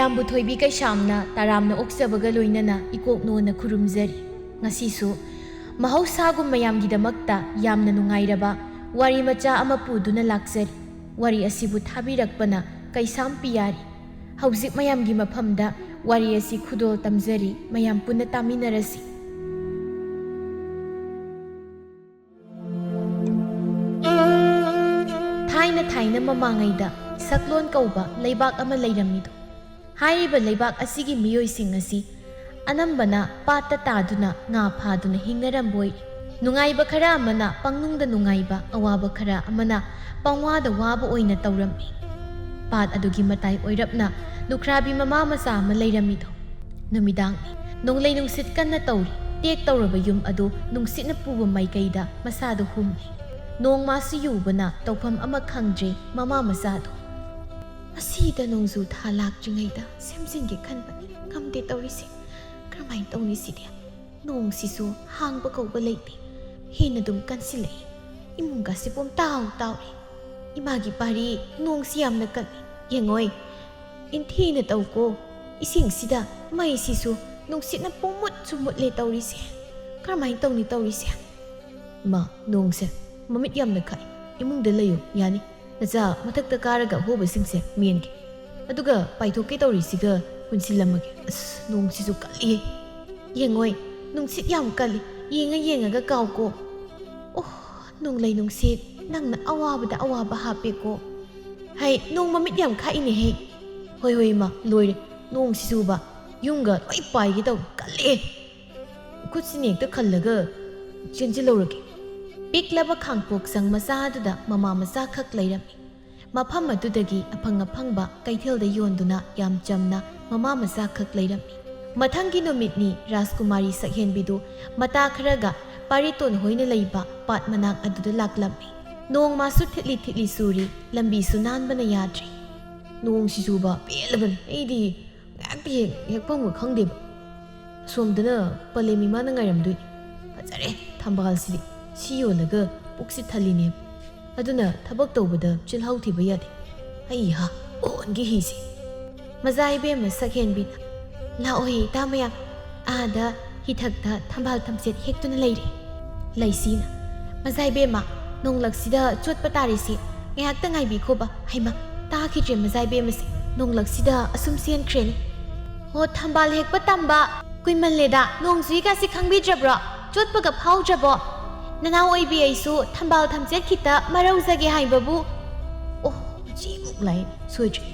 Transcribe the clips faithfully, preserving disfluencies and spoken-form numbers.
ꯃꯌꯥꯝꯕꯨ ꯊꯣꯏꯕꯤ ꯀꯩꯁꯥꯝꯅ ꯇꯔꯥꯝꯅ ꯑꯣꯛꯆꯕꯒ ꯂꯣꯏꯅꯅ ꯏꯀꯣꯛꯅꯣꯅ ꯈꯨꯔꯨꯝꯖꯔꯤ꯫ ꯉꯁꯤꯁꯨ ꯃꯍꯧꯁꯥꯒꯨꯝ ꯃꯌꯥꯝꯒꯤꯗꯃꯛꯇ ꯌꯥꯝꯅ ꯅꯨꯡꯉꯥꯏꯔꯕ ꯋꯥꯔꯤ ꯃꯆꯥ ꯑꯃ ꯄꯨꯗꯨꯅ ꯂꯥꯛꯆꯔꯤ꯫ ꯋꯥꯔꯤ ꯑꯁꯤꯕꯨ ꯊꯥꯕꯤꯔꯛꯄꯅ ꯀꯩꯁꯥꯝ ꯄꯤꯌꯥꯔꯤ꯫ ꯍꯧꯖꯤꯛ ꯃꯌꯥꯝꯒꯤ ꯃꯐꯝꯗ ꯋꯥꯔꯤ ꯑꯁꯤ ꯈꯨꯗꯣꯜ ꯇꯝꯖꯔꯤ, ꯃꯌꯥꯝ ꯄꯨꯟꯅ ꯇꯥꯃꯤꯟꯅꯔꯁꯤ꯫ ꯊꯥꯏꯅ ꯊꯥꯏꯅ ꯃꯃꯥꯡꯉꯩꯗ ꯁꯛꯂꯣꯟ ꯀꯧꯕ ꯂꯩꯕꯥꯛ ꯑꯃ ꯂꯩꯔꯝꯃꯤꯗꯣ꯫ ꯍꯥꯏꯔꯤꯕ ꯂꯩꯕꯥꯛ ꯑꯁꯤꯒꯤ ꯃꯤꯑꯣꯏꯁꯤꯡ ꯑꯁꯤ ꯑꯅꯝꯕꯅ ꯄꯥꯠꯇ ꯇꯥꯗꯨꯅ ꯉꯥ ꯐꯥꯗꯨꯅ ꯍꯤꯡꯅꯔꯝꯕ ꯑꯣꯏꯔꯦ꯫ ꯅꯨꯡꯉꯥꯏꯕ ꯈꯔ ꯑꯃꯅ ꯄꯪꯅꯨꯡꯗ ꯅꯨꯡꯉꯥꯏꯕ, ꯑꯋꯥꯕ ꯈꯔ ꯑꯃꯅ ꯄꯪꯋꯥꯗ ꯋꯥꯕ ꯑꯣꯏꯅ ꯇꯧꯔꯝꯃꯤ꯫ ꯄꯥꯠ ꯑꯗꯨꯒꯤ ꯃꯇꯥꯏ ꯑꯣꯏꯔꯞꯅ ꯂꯨꯈ꯭ꯔꯥꯕꯤ ꯃꯃꯥ ꯃꯆꯥ ꯑꯃ ꯂꯩꯔꯝꯃꯤꯗꯣ꯫ ꯅꯨꯃꯤꯗꯥꯡꯅꯤ꯫ ꯅꯣꯡꯂꯩ ꯅꯨꯡꯁꯤꯠ ꯀꯟꯅ ꯇꯧꯔꯤ꯫ ꯇꯦꯛ ꯇꯧꯔꯕ ꯌꯨꯝ ꯑꯗꯨ ꯅꯨꯡꯁꯤꯠꯅ ꯄꯨꯕ ꯃꯥꯏꯀꯩꯗ ꯃꯁꯥꯗꯨ ꯍꯨꯝꯂꯤ꯫ ꯅꯣꯡꯃꯁꯨ ꯌꯨꯕꯅ ꯇꯧꯐꯝ ꯑꯃ ꯈꯪꯗ꯭ꯔꯦ ꯃꯃꯥ ꯃꯆꯥꯗꯣ꯫ ꯑꯁꯤꯗ ꯅꯣꯡꯖꯨ ꯊꯥ ꯂꯥꯛꯇ꯭ꯔꯤꯉꯩꯗ ꯁꯦꯝꯖꯤꯟꯒꯦ ꯈꯟꯕꯅꯤ, ꯉꯝꯗꯦ ꯇꯧꯔꯤꯁꯦ꯫ ꯀꯔꯝꯍꯥꯏꯅ ꯇꯧꯅꯤ ꯁꯤꯗꯤ? ꯅꯣꯡꯁꯤꯁꯨ ꯍꯥꯡꯕ ꯀꯧꯕ ꯂꯩꯇꯦ, ꯍꯦꯟꯅ ꯑꯗꯨꯝ ꯀꯟꯁꯤꯜꯂꯛꯏ꯫ ꯏꯃꯨꯡꯒꯁꯤ ꯄꯨꯝꯇꯥꯎ ꯇꯥꯎꯔꯦ꯫ ꯏꯃꯥꯒꯤ ꯄꯥꯔꯤ, ꯅꯣꯡꯁꯤ ꯌꯥꯝꯅ ꯀꯜꯂꯤ꯫ ꯌꯦꯡꯉꯣꯏ, ꯏꯟꯊꯤꯅ ꯇꯧꯀꯣ꯫ ꯏꯁꯤꯡꯁꯤꯗ ꯃꯩꯁꯤꯁꯨ ꯅꯨꯡꯁꯤꯠꯅ ꯄꯨꯡꯃꯨꯠꯁꯨ ꯃꯨꯠꯂꯦ ꯇꯧꯔꯤꯁꯦ꯫ ꯀꯔꯝꯍꯥꯏꯅ ꯇꯧꯅꯤ ꯇꯧꯔꯤꯁꯦ? ꯏꯃꯥ, ꯅꯣꯡꯁꯦ ꯃꯃꯤꯠ ꯌꯥꯝꯅ ꯈꯥꯛꯏ꯫ ꯏꯃꯨꯡꯗ ꯂꯩꯌꯨ, ꯌꯥꯅꯤ꯫ ꯅꯆꯥ ꯃꯊꯛꯇ ꯀꯥꯔꯒ ꯑꯍꯣꯕꯁꯤꯡꯁꯦ ꯃꯦꯟꯒꯦ꯫ ꯑꯗꯨꯒ ꯄꯥꯏꯊꯣꯛꯀꯦ ꯇꯧꯔꯤꯁꯤꯒ ꯄꯨꯟꯁꯤꯜꯂꯝꯃꯒꯦ꯫ ꯑꯁ, ꯅꯣꯡꯁꯤꯁꯨ ꯀꯜꯂꯤꯍꯦ꯫ ꯌꯦꯡꯉꯣꯏ, ꯅꯨꯡꯁꯤꯠ ꯌꯥꯝ ꯀꯜꯂꯤ꯫ ꯌꯦꯡꯉ ꯌꯦꯡꯉꯒ ꯀꯥꯎꯀꯣ꯫ ꯑꯣ, ꯅꯣꯡꯂꯩ ꯅꯨꯡꯁꯤꯠ, ꯅꯪꯅ ꯑꯋꯥꯕꯗ ꯑꯋꯥꯕ ꯍꯥꯞꯄꯦꯀꯣ꯫ ꯍꯩ, ꯅꯣꯡ ꯃꯃꯤꯠ ꯌꯥꯝ ꯈꯥꯛꯏꯅꯦꯍꯦ꯫ ꯍꯣꯏ, ꯍꯣꯏ, ꯏꯃꯥ, ꯂꯣꯏꯔꯦ꯫ ꯅꯣꯡꯁꯤꯁꯨꯕ, ꯌꯨꯝꯒ ꯂꯣꯏ ꯄꯥꯏꯒꯦ ꯇꯧꯏ꯫ ꯀꯜꯂꯦ꯫ ꯈꯨꯠꯁꯤꯅ ꯍꯦꯛꯇ ꯈꯜꯂꯒ ꯆꯦꯟꯁꯤꯜꯍꯧꯔꯒꯦ꯫ ꯄꯤꯛꯂꯕ ꯈꯥꯡꯄꯣꯛꯁꯪ ꯃꯆꯥ ꯑꯗꯨꯗ ꯃꯃꯥ ꯃꯆꯥ ꯈꯛ ꯂꯩꯔꯝꯃꯤ꯫ ꯃꯐꯝ ꯑꯗꯨꯗꯒꯤ ꯑꯐꯪ ꯑꯐꯪꯕ ꯀꯩꯊꯦꯜꯗ ꯌꯣꯟꯗꯨꯅ ꯌꯥꯝ ꯆꯝꯅ ꯃꯃꯥ ꯃꯆꯥ ꯈꯛ ꯂꯩꯔꯝꯃꯤ꯫ ꯃꯊꯪꯒꯤ ꯅꯨꯃꯤꯠꯅꯤ ꯔꯥꯖꯀꯨꯃꯥꯔꯤ ꯁꯛꯍꯦꯟꯕꯤꯗꯨ ꯃꯇꯥ ꯈꯔꯒ ꯄꯥꯔꯤꯇꯣꯟ ꯍꯣꯏꯅ ꯂꯩꯕ ꯄꯥꯠ ꯃꯅꯥꯛ ꯑꯗꯨꯗ ꯂꯥꯛꯂꯝꯃꯤ꯫ ꯅꯣꯡꯃꯁꯨ ꯊꯤꯠꯂꯤ ꯊꯤꯠꯂꯤ ꯆꯨꯔꯤ, ꯂꯝꯕꯤꯁꯨ ꯅꯥꯟꯕꯅ ꯌꯥꯗ꯭ꯔꯦ꯫ ꯅꯣꯡꯁꯤ ꯆꯨꯕ ꯄꯦꯜꯂꯕꯅꯤ꯫ ꯑꯩꯗꯤ ꯉꯥꯏꯍꯥꯛꯇꯤ ꯍꯦꯛ ꯍꯦꯛꯐꯝꯒ ꯈꯪꯗꯦꯕ꯫ ꯑꯁꯣꯝꯗꯅ ꯄꯂꯦꯝ ꯏꯃꯥꯅ ꯉꯥꯏꯔꯝꯗꯣꯏꯅꯤ꯫ ꯐꯖꯔꯦ ꯊꯝꯕꯥꯜꯁꯤꯗꯤ꯫ ꯁꯤ ꯌꯣꯜꯂꯒ ꯄꯨꯛꯁꯤ ꯊꯜꯂꯤꯅꯦ꯫ ꯑꯗꯨꯅ ꯊꯕꯛ ꯇꯧꯕꯗ ꯆꯤꯜꯍꯥꯎ ꯊꯤꯕ ꯌꯥꯗꯦ꯫ ꯍꯩꯍꯥ, ꯑꯣꯟꯒꯤ ꯍꯤꯁꯦ꯫ ꯃꯖꯥ ꯏꯕꯦꯝꯃ ꯁꯛꯍꯦꯟꯕꯤꯅ, "ꯂꯥꯛꯑꯣꯍꯦ ꯏꯇꯥ ꯃꯌꯥꯝ, ꯑꯥꯗ ꯍꯤꯊꯛꯇ ꯊꯝꯕꯥꯜ ꯊꯝꯆꯦꯠ ꯍꯦꯛꯇꯨꯅ ꯂꯩꯔꯦ꯫" ꯂꯩꯁꯤꯅ, "ꯃꯖꯥ ꯏꯕꯦꯝꯃ, ꯅꯣꯡꯂꯛꯁꯤꯗ ꯆꯣꯠꯄ ꯇꯥꯔꯤꯁꯦ ꯉꯥꯏꯍꯥꯛꯇ ꯉꯥꯏꯕꯤꯈꯣꯕ꯫" ꯍꯩꯃ, ꯇꯥꯈꯤꯗ꯭ꯔꯦ ꯃꯖꯥ ꯏꯕꯦꯝꯃꯁꯦ, ꯅꯣꯡꯂꯛꯁꯤꯗ ꯑꯁꯨꯝ ꯆꯦꯟꯈ꯭ꯔꯦꯅꯦ꯫ "ꯍꯣ, ꯊꯝꯕꯥꯜ ꯍꯦꯛꯄ ꯇꯝꯕ ꯀꯨꯏꯃꯜꯂꯦꯗ, ꯅꯣꯡ ꯆꯨꯏꯒꯁꯤ ꯈꯪꯕꯤꯗ꯭ꯔꯕ꯭ꯔꯣ? ꯆꯣꯠꯄꯒ ꯐꯥꯎꯗ꯭ꯔꯕꯣ? ꯅꯅꯥꯎ ꯑꯣꯏꯕꯤ ꯑꯩꯁꯨ ꯊꯝꯕꯥꯜ ꯊꯝꯆꯦꯠ ꯈꯤꯇ ꯃꯔꯧꯖꯒꯦ ꯍꯥꯏꯕꯕꯨ꯫" ꯑꯣ, ꯍꯧꯖꯤꯛꯃꯨꯛ ꯂꯥꯛꯑꯦ, ꯁꯣꯏꯗ꯭ꯔꯦ꯫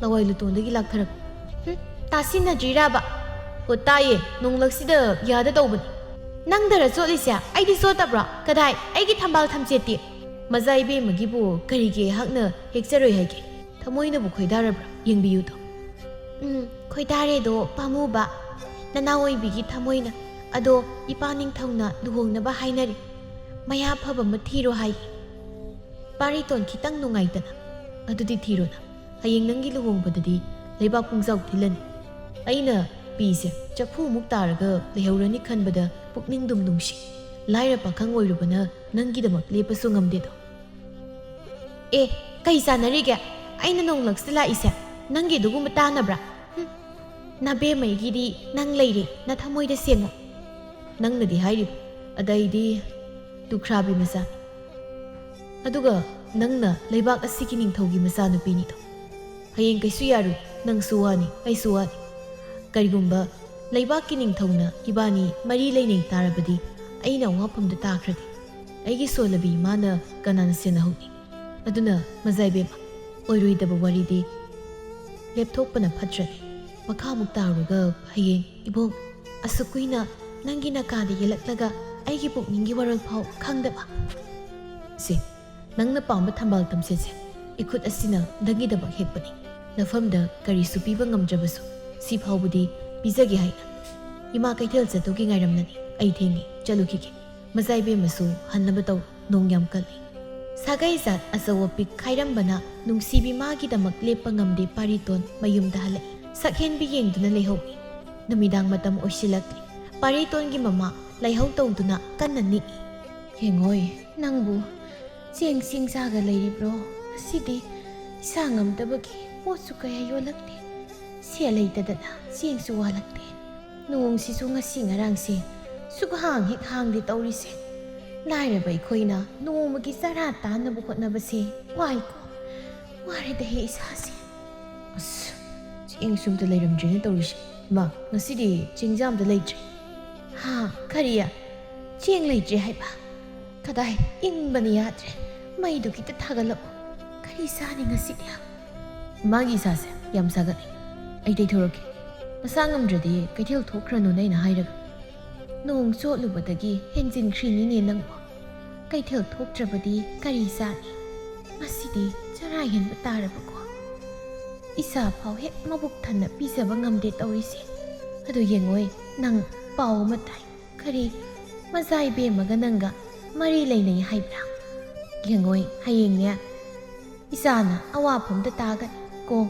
ꯂꯋꯥꯏ ꯂꯨꯇꯣꯟꯗꯒꯤ ꯂꯥꯛꯊꯔꯛꯄ꯫ "ꯍꯨꯝ, ꯇꯥꯁꯤꯟꯅꯗ꯭ꯔꯤꯔꯕ?" "ꯑꯣ, ꯇꯥꯏꯌꯦ, ꯅꯣꯡꯂꯛꯁꯤꯗ ꯌꯥꯗ ꯇꯧꯕꯅꯤ꯫" "ꯅꯪꯗꯔ ꯆꯣꯠꯂꯤꯁꯦ? ꯑꯩꯗꯤ ꯆꯣꯠꯇꯕ꯭ꯔꯣ? ꯀꯗꯥꯏ? ꯑꯩꯒꯤ ꯊꯝꯕꯥꯜ ꯊꯝꯆꯦꯠꯇꯤ?" "ꯃꯖꯥ ꯏꯕꯦꯝꯃꯒꯤꯕꯨ ꯀꯔꯤꯒꯤ ꯑꯩꯍꯥꯛꯅ ꯍꯦꯛꯆꯔꯣꯏ ꯍꯥꯏꯒꯦ? ꯊꯃꯣꯏꯅꯕꯨ ꯈꯣꯏꯗꯥꯔꯕ꯭ꯔꯥ? ꯌꯦꯡꯕꯤꯌꯨꯗꯣ꯫" "ꯎꯝ, ꯈꯣꯏꯗꯥꯔꯦꯗꯣ ꯄꯥꯝꯃꯨꯕ, ꯅꯅꯥꯎ ꯑꯣꯏꯕꯤꯒꯤ ꯊꯃꯣꯏꯅ꯫ ꯑꯗꯣ ꯏꯄꯥ ꯅꯤꯡꯊꯧꯅ ꯂꯨꯍꯣꯡꯅꯕ ꯍꯥꯏꯅꯔꯤ꯫ ꯃꯌꯥ ꯐꯕ ꯑꯃ ꯊꯤꯔꯣ ꯍꯥꯏ꯫" ꯄꯥꯔꯤꯇꯣꯟ ꯈꯤꯇꯪ ꯅꯨꯡꯉꯥꯏꯇꯅ, "ꯑꯗꯨꯗꯤ ꯊꯤꯔꯣꯅ꯫ ꯍꯌꯦꯡ ꯅꯪꯒꯤ ꯂꯨꯍꯣꯡꯕꯗꯗꯤ ꯂꯩꯕꯥꯛ ꯄꯨꯡꯖꯥꯎ ꯊꯤꯜꯂꯅꯤ꯫ ꯑꯩꯅ ꯄꯤꯁꯦ ꯆꯐꯨꯃꯨꯛ ꯇꯥꯔꯒ ꯂꯩꯍꯧꯔꯅꯤ ꯈꯟꯕꯗ ꯄꯨꯛꯅꯤꯡꯗꯨꯝ ꯅꯨꯡꯁꯤ꯫ ꯂꯥꯏꯔ ꯄꯥꯈꯪ ꯑꯣꯏꯔꯨꯕꯅ ꯅꯪꯒꯤꯗꯃꯛ ꯂꯦꯞꯄꯁꯨ ꯉꯝꯗꯦꯗꯣ꯫" "ꯑꯦ, ꯀꯩ ꯆꯥꯟꯅꯔꯤꯒꯦ? ꯑꯩꯅ ꯅꯣꯡꯂꯛꯁꯤꯗ ꯂꯥꯛꯏꯁꯦ ꯅꯪꯒꯤ ꯑꯗꯨꯒꯨꯝꯕ ꯇꯥꯅꯕ꯭ꯔꯥ? ꯍꯨꯝ, ꯅꯕꯦꯝꯃꯩꯒꯤꯗꯤ ꯅꯪ ꯂꯩꯔꯦ, ꯅꯊꯃꯣꯏꯗ ꯁꯦꯡꯉꯨ꯫" "ꯅꯪꯅꯗꯤ ꯍꯥꯏꯔꯤꯕ, ꯑꯗꯩꯗꯤ ꯇꯨꯈ꯭ꯔꯥꯕꯤ ꯃꯆꯥ꯫ ꯑꯗꯨꯒ ꯅꯪꯅ ꯂꯩꯕꯥꯛ ꯑꯁꯤꯒꯤ ꯅꯤꯡꯊꯧꯒꯤ ꯃꯆꯥꯅꯨꯄꯤꯅꯤꯗꯣ꯫ ꯍꯌꯦꯡ ꯀꯩꯁꯨ ꯌꯥꯔꯣꯏ, ꯅꯪꯁꯨ ꯋꯥꯅꯤ, ꯑꯩꯁꯨ ꯋꯥꯅꯤ꯫ ꯀꯔꯤꯒꯨꯝꯕ ꯂꯩꯕꯥꯛꯀꯤ ꯅꯤꯡꯊꯧꯅ ꯏꯕꯥꯅꯤ ꯃꯔꯤ ꯂꯩꯅꯩ ꯇꯥꯔꯕꯗꯤ ꯑꯩꯅ ꯑꯋꯥꯐꯝꯗ ꯇꯥꯈ꯭ꯔꯗꯤ? ꯑꯩꯒꯤ ꯁꯣꯜꯂꯕꯤ ꯏꯃꯥꯅ ꯀꯅꯥꯅ ꯁꯦꯟꯅꯍꯧꯅꯤ? ꯑꯗꯨꯅ ꯃꯖꯥ ꯏꯕꯦꯝꯃ, ꯑꯣꯏꯔꯣꯏꯗꯕ ꯋꯥꯔꯤꯗꯤ ꯂꯦꯞꯊꯣꯛꯄꯅ ꯐꯠꯇ꯭ꯔꯅꯤ꯫ ꯃꯈꯥꯃꯨꯛ ꯇꯥꯔꯨꯔꯒ ꯍꯌꯦꯡ ꯏꯕꯨꯡ ꯑꯁꯨꯛ ꯀꯨꯏꯅ ꯅꯪꯒꯤ ꯅꯀꯥꯗ ꯌꯦꯜꯂꯛꯂꯒ ꯑꯩꯒꯤ ꯄꯨꯛꯅꯤꯡꯒꯤ ꯋꯥꯔꯣꯜ ꯐꯥꯎ ꯈꯪꯗꯕ꯫" "ꯁꯦ, ꯅꯪꯅ ꯄꯥꯝꯕ ꯊꯝꯕꯥꯜ ꯊꯝꯆꯦꯠꯁꯦ ꯏꯈꯨꯠ ꯑꯁꯤꯅ ꯅꯪꯒꯤꯗꯃꯛ ꯍꯦꯛꯄꯅꯤ꯫ ꯅꯐꯝꯗ ꯀꯔꯤꯁꯨ ꯄꯤꯕ ꯉꯝꯗ꯭ꯔꯕꯁꯨ ꯁꯤ ꯐꯥꯎꯕꯗꯤ ꯄꯤꯖꯒꯦ ꯍꯥꯏꯅ꯫ ꯏꯃꯥ ꯀꯩꯊꯦꯜ ꯆꯠꯇꯧꯒꯤ ꯉꯥꯏꯔꯝꯂꯅꯤ, ꯑꯩ ꯊꯦꯡꯉꯤ, ꯆꯠꯂꯨꯈꯤꯒꯦ꯫ ꯃꯆꯥ ꯏꯕꯦꯝꯃꯁꯨ ꯍꯟꯅꯕ ꯇꯧ, ꯅꯣꯡ ꯌꯥꯝ ꯀꯜꯂꯤ꯫" ꯁꯥꯒꯩ ꯖꯥꯠ ꯑꯆꯧ ꯑꯄꯤꯛ ꯈꯥꯏꯔꯝꯕꯅ ꯅꯨꯡꯁꯤꯕꯤ ꯃꯥꯒꯤꯗꯃꯛ ꯂꯦꯞꯄ ꯉꯝꯗꯦ꯫ ꯄꯥꯔꯤꯇꯣꯟ ꯃꯌꯨꯝꯗ ꯍꯜꯂꯛꯏ꯫ ꯁꯛꯍꯦꯟꯕꯤ ꯌꯦꯡꯗꯨꯅ ꯂꯩꯍꯧꯏ꯫ ꯅꯨꯃꯤꯗꯥꯡ ꯃꯇꯝ ꯑꯣꯏꯁꯤꯜꯂꯛꯂꯤ꯫ ꯄꯥꯔꯤꯇꯣꯟꯒꯤ ꯃꯃꯥ ꯂꯥꯏꯍꯧ ꯇꯧꯗꯨꯅ ꯀꯟꯅ ꯅꯤꯛꯏ꯫ "ꯍꯦꯡꯉꯣꯏ, ꯅꯪꯕꯨ ꯆꯦꯡ ꯆꯤꯡꯖꯥꯒ ꯂꯩꯔꯤꯕ꯭ꯔꯣ? ꯉꯁꯤꯗꯤ ꯏꯁꯥ ꯉꯝꯗꯕꯒꯤ ꯄꯣꯠꯁꯨ ꯀꯌꯥ ꯌꯣꯜꯂꯛꯇꯦ꯫ ꯁꯦꯜ ꯂꯩꯇꯗꯅ ꯆꯦꯡꯁꯨ ꯋꯥꯠꯂꯛꯇꯦ꯫ ꯅꯣꯡꯁꯤꯁꯨ ꯉꯁꯤ ꯉꯔꯥꯡꯁꯦ ꯁꯨꯛꯍꯥꯡ ꯍꯦꯛ ꯍꯥꯡꯗꯦ ꯇꯧꯔꯤꯁꯦ꯫ ꯂꯥꯏꯔꯕ ꯑꯩꯈꯣꯏꯅ ꯅꯣꯡꯃꯒꯤ ꯆꯔꯥ ꯇꯥꯅꯕ ꯍꯣꯠꯅꯕꯁꯦ ꯋꯥꯏꯀꯣ꯫ ꯋꯥꯔꯦꯗ ꯍꯦ ꯏꯁꯥꯁꯦ꯫ ꯑꯁ, ꯆꯦꯡꯁꯨ ꯑꯝꯇ ꯂꯩꯔꯝꯗ꯭ꯔꯦꯅ ꯇꯧꯔꯤꯁꯦ꯫ ꯏꯃꯥ, ꯉꯁꯤꯗꯤ ꯆꯦꯡꯖꯥꯝꯗ ꯂꯩꯇ꯭ꯔꯦ꯫ ꯍꯥ, ꯀꯔꯤ? ꯆꯦꯡ ꯂꯩꯇ꯭ꯔꯦ ꯍꯥꯏꯕ? ꯀꯗꯥꯏ, ꯏꯪꯕꯅ ꯌꯥꯗ꯭ꯔꯦ꯫ ꯃꯩꯗꯨ ꯈꯤꯇ ꯊꯥꯒꯠꯂꯛꯑꯣ꯫ ꯀꯔꯤ ꯆꯥꯅꯤ ꯉꯁꯤꯗꯤ? ꯏꯃꯥꯒꯤ ꯏꯁꯥꯁꯦ ꯌꯥꯝ ꯁꯥꯒꯠꯂꯦ꯫ ꯑꯩ ꯇꯩꯊꯣꯔꯛꯀꯦ꯫ ꯃꯁꯥ ꯉꯝꯗ꯭ꯔꯗꯤ ꯀꯩꯊꯦꯜ ꯊꯣꯛꯈ꯭ꯔꯅꯨꯅ ꯑꯩꯅ ꯍꯥꯏꯔꯒ꯫ ꯅꯣꯡ ꯆꯣꯠꯂꯨꯕꯗꯒꯤ ꯍꯦꯟꯖꯤꯟꯈ꯭ꯔꯤꯅꯤꯅꯦ ꯅꯪꯕꯨ꯫ ꯀꯩꯊꯦꯜ ꯊꯣꯛꯇ꯭ꯔꯕꯗꯤ ꯀꯔꯤ ꯆꯥꯅꯤ? ꯉꯁꯤꯗꯤ ꯆꯔꯥ ꯍꯦꯟꯕ ꯇꯥꯔꯕꯀꯣ꯫ ꯏꯁꯥ ꯐꯥꯎ ꯍꯦꯛ ꯃꯕꯨꯛ ꯊꯟꯅ ꯄꯤꯖꯕ ꯉꯝꯗꯦ ꯇꯧꯔꯤꯁꯦ꯫ ꯑꯗꯨ ꯌꯦꯡꯉꯣꯏ, ꯅꯪ ꯄꯥꯎ ꯑꯃ ꯇꯥꯏ꯫ ꯀꯔꯤ? ꯃꯆꯥ ꯏꯕꯦꯝꯃꯒ ꯅꯪꯒ ꯃꯔꯤ ꯂꯩꯅꯩ ꯍꯥꯏꯕ꯭ꯔꯥ? ꯌꯦꯡꯉꯣꯏ, ꯍꯌꯦꯡꯅꯦ ꯏꯆꯥꯅ ꯑꯋꯥꯐꯝꯗ ꯇꯥꯒꯅꯤ ꯀꯣ꯫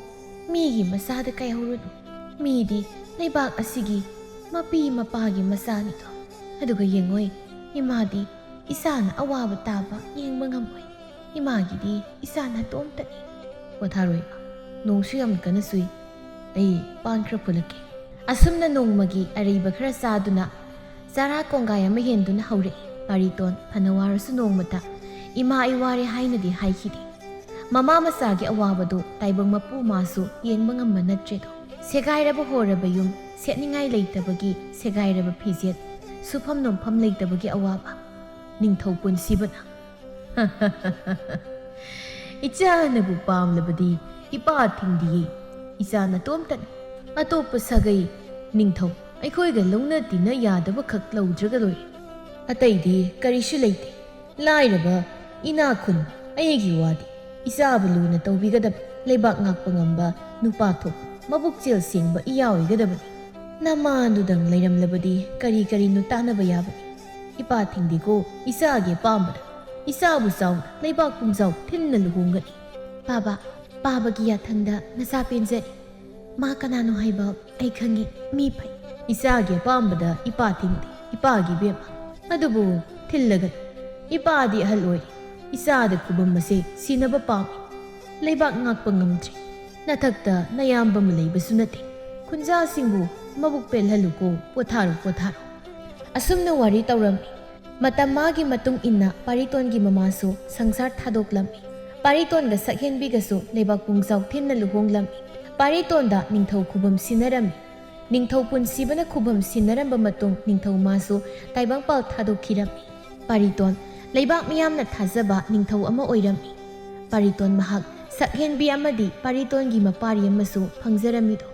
ꯃꯤꯒꯤ ꯃꯆꯥꯗ ꯀꯥꯏꯍꯧꯔꯨꯅꯨ꯫ ꯃꯤꯗꯤ ꯂꯩꯕꯥꯛ ꯑꯁꯤꯒꯤ ꯃꯄꯤ ꯃꯄꯥꯒꯤ ꯃꯆꯥꯅꯤꯗꯣ꯫ ꯑꯗꯨꯒ ꯌꯦꯡꯉꯣꯏ, ꯏꯃꯥꯗꯤ ꯏꯆꯥꯅ ꯑꯋꯥꯕ ꯇꯥꯕ ꯌꯦꯡꯕ ꯉꯝꯃꯣꯏ꯫ ꯏꯃꯥꯒꯤꯗꯤ ꯏꯆꯥ ꯅꯇꯣꯝꯇꯅꯤ꯫ ꯄꯣꯊꯥꯔꯣꯏ, ꯅꯣꯡꯁꯨ ꯌꯥꯝ ꯀꯟꯅ ꯆꯨꯏ꯫ ꯑꯩ ꯄꯥꯟ ꯈꯔ ꯐꯨꯜꯂꯛꯀꯦ꯫ ꯑꯁꯨꯝꯅ ꯅꯣꯡꯃꯒꯤ ꯑꯔꯩꯕ ꯈꯔ ꯆꯥꯗꯨꯅ ꯆꯔꯥ ꯀꯣꯡꯒꯥꯏ ꯑꯃ ꯍꯦꯟꯗꯨꯅ ꯍꯧꯔꯛꯏ꯫ ꯃꯔꯤꯇꯣꯟ ꯐꯅ ꯋꯥꯔꯁꯨ ꯅꯣꯡꯃꯇ "ꯏꯃꯥ, ꯑꯩ ꯋꯥꯔꯦ" ꯍꯥꯏꯅꯗꯤ ꯍꯥꯏꯈꯤꯗꯦ꯫ ꯃꯃꯥ ꯃꯆꯥꯒꯤ ꯑꯋꯥꯕꯗꯨ ꯇꯥꯏꯕꯪ ꯃꯄꯨ ꯃꯥꯁꯨ ꯌꯦꯡꯕ ꯉꯝꯕ ꯅꯠꯇ꯭ꯔꯦꯗꯣ꯫ ꯁꯦꯒꯥꯏꯔꯕ ꯍꯣꯔꯕ ꯌꯨꯝ, ꯁꯦꯠꯅꯤꯡꯉꯥꯏ ꯂꯩꯇꯕꯒꯤ ꯁꯦꯒꯥꯏꯔꯕ ꯐꯤꯖꯦꯠ, ꯁꯨꯐꯝ ꯅꯣꯝꯐꯝ ꯂꯩꯇꯕꯒꯤ ꯑꯋꯥꯕ꯫ ꯅꯤꯡꯊꯧ ꯄꯨꯟꯁꯤꯕꯅ꯫ "ꯏꯆꯥꯅꯕꯨ ꯄꯥꯝꯂꯕꯗꯤ ꯏꯄꯥ ꯊꯤꯡꯗꯤꯌꯦ꯫ ꯏꯆꯥ ꯅꯇꯣꯝꯇꯅꯤ꯫ ꯑꯇꯣꯞꯄ ꯁꯥꯒꯩ ꯅꯤꯡꯊꯧ ꯑꯩꯈꯣꯏꯒ ꯂꯧꯅ ꯇꯤꯟꯅ ꯌꯥꯗꯕ ꯈꯛ ꯂꯧꯗ꯭ꯔꯒ ꯂꯣꯏꯔꯦ꯫ ꯑꯇꯩꯗꯤ ꯀꯔꯤꯁꯨ ꯂꯩꯇꯦ꯫ ꯂꯥꯏꯔꯕ, ꯏꯅꯥꯛ ꯈꯨꯟꯕ, ꯑꯩꯒꯤ ꯋꯥꯗꯤ ꯏꯆꯥꯕꯨ ꯂꯨꯅ ꯇꯧꯕꯤꯒꯗꯕ, ꯂꯩꯕꯥꯛ ꯉꯥꯛꯄ ꯉꯝꯕ ꯅꯨꯄꯥ ꯊꯣꯛꯄ, ꯃꯕꯨꯛꯆꯦꯜ ꯁꯦꯡꯕ ꯏꯌꯥ ꯑꯣꯏꯒꯗꯕꯅꯤ꯫ ꯅꯃꯥꯗꯨꯗꯪ ꯂꯩꯔꯝꯂꯕꯗꯤ ꯀꯔꯤ ꯀꯔꯤꯅꯣ ꯇꯥꯟꯅꯕ ꯌꯥꯕꯅꯤ꯫ ꯏꯄꯥ ꯊꯤꯡꯗꯦꯀꯣ, ꯏꯆꯥꯒꯤ ꯑꯄꯥꯝꯕꯗ ꯏꯆꯥꯕꯨ ꯆꯥꯎꯅ ꯂꯩꯕꯥꯛ ꯄꯨꯝꯖꯥꯎ ꯊꯤꯟꯅ ꯂꯨꯍꯣꯡꯒꯅꯤ꯫" "ꯄꯥꯕ, ꯄꯥꯕꯒꯤ ꯌꯥꯊꯪꯗ ꯅꯆꯥ ꯄꯦꯟꯖꯔꯦ꯫ ꯃꯥ ꯀꯅꯥꯅꯣ ꯍꯥꯏꯕ ꯑꯩ ꯈꯪꯉꯤ, ꯃꯤ ꯐꯩ꯫" "ꯏꯆꯥꯒꯤ ꯑꯄꯥꯝꯕꯗ ꯏꯄꯥ ꯊꯤꯡꯗꯦ, ꯏꯄꯥꯒꯤ ꯏꯕꯦꯝꯃ꯫ ꯑꯗꯨꯕꯨ ꯊꯤꯜꯂꯒꯅꯤ꯫ ꯏꯄꯥꯗꯤ ꯑꯍꯜ ꯑꯣꯏꯔꯦ꯫ ꯏꯆꯥꯗ ꯈꯨꯕꯝ ꯑꯁꯦ ꯁꯤꯅꯕ ꯄꯥꯝꯃꯤ꯫ ꯂꯩꯕꯥꯛ ꯉꯥꯛꯄ ꯉꯝꯗ꯭ꯔꯦ꯫ ꯅꯊꯛꯇ ꯅꯌꯥꯝꯕ ꯑꯃ ꯂꯩꯕꯁꯨ ꯅꯠꯇꯦ꯫ ꯈꯨꯟꯖꯥꯁꯤꯡꯕꯨ ꯃꯕꯨꯛ ꯄꯦꯜꯍꯜꯂꯨꯀꯣ, ꯄꯣꯊꯥꯔꯣ, ꯄꯣꯊꯥꯔꯣ꯫ ꯑꯁꯨꯝꯅ ꯋꯥꯔꯤ ꯇꯧꯔꯝꯃꯤ꯫ ꯃꯇꯝ ꯃꯥꯒꯤ ꯃꯇꯨꯡ ꯏꯟꯅ ꯄꯥꯔꯤꯇꯣꯟꯒꯤ ꯃꯃꯥꯁꯨ ꯁꯪꯁꯥꯔ ꯊꯥꯗꯣꯛꯂꯝꯃꯤ꯫ ꯄꯥꯔꯤꯇꯣꯟꯒ ꯁꯛꯍꯦꯟꯕꯤꯒꯁꯨ ꯂꯩꯕꯥꯛ ꯄꯨꯡꯖꯥꯎ ꯊꯤꯟꯅ ꯂꯨꯍꯣꯡꯂꯝꯃꯤ꯫ ꯄꯥꯔꯤꯇꯣꯟꯗ ꯅꯤꯡꯊꯧ ꯈꯨꯕꯝ ꯁꯤꯟꯅꯔꯝꯃꯤ꯫ ꯅꯤꯡꯊꯧ ꯄꯨꯟꯁꯤꯕꯅ ꯈꯨꯕꯝ ꯁꯤꯟꯅꯔꯝꯕ ꯃꯇꯨꯡ ꯅꯤꯡꯊꯧ ꯃꯥꯁꯨ ꯇꯥꯏꯕꯪꯄꯥꯜ ꯊꯥꯗꯣꯛꯈꯤꯔꯝꯃꯤ꯫ ꯄꯥꯔꯤꯇꯣꯟ ꯂꯩꯕꯥꯛ ꯃꯤꯌꯥꯝꯅ ꯊꯥꯖꯕ ꯅꯤꯡꯊꯧ ꯑꯃ ꯑꯣꯏꯔꯝꯃꯤ꯫ ꯄꯥꯔꯤꯇꯣꯟ ꯃꯍꯥꯛ ꯁꯛꯍꯦꯟꯕꯤ ꯑꯃꯗꯤ ꯄꯥꯔꯤꯇꯣꯟꯒꯤ ꯃꯄꯥꯔꯤ ꯑꯃꯁꯨ ꯐꯪꯖꯔꯝꯃꯤꯗꯣ꯫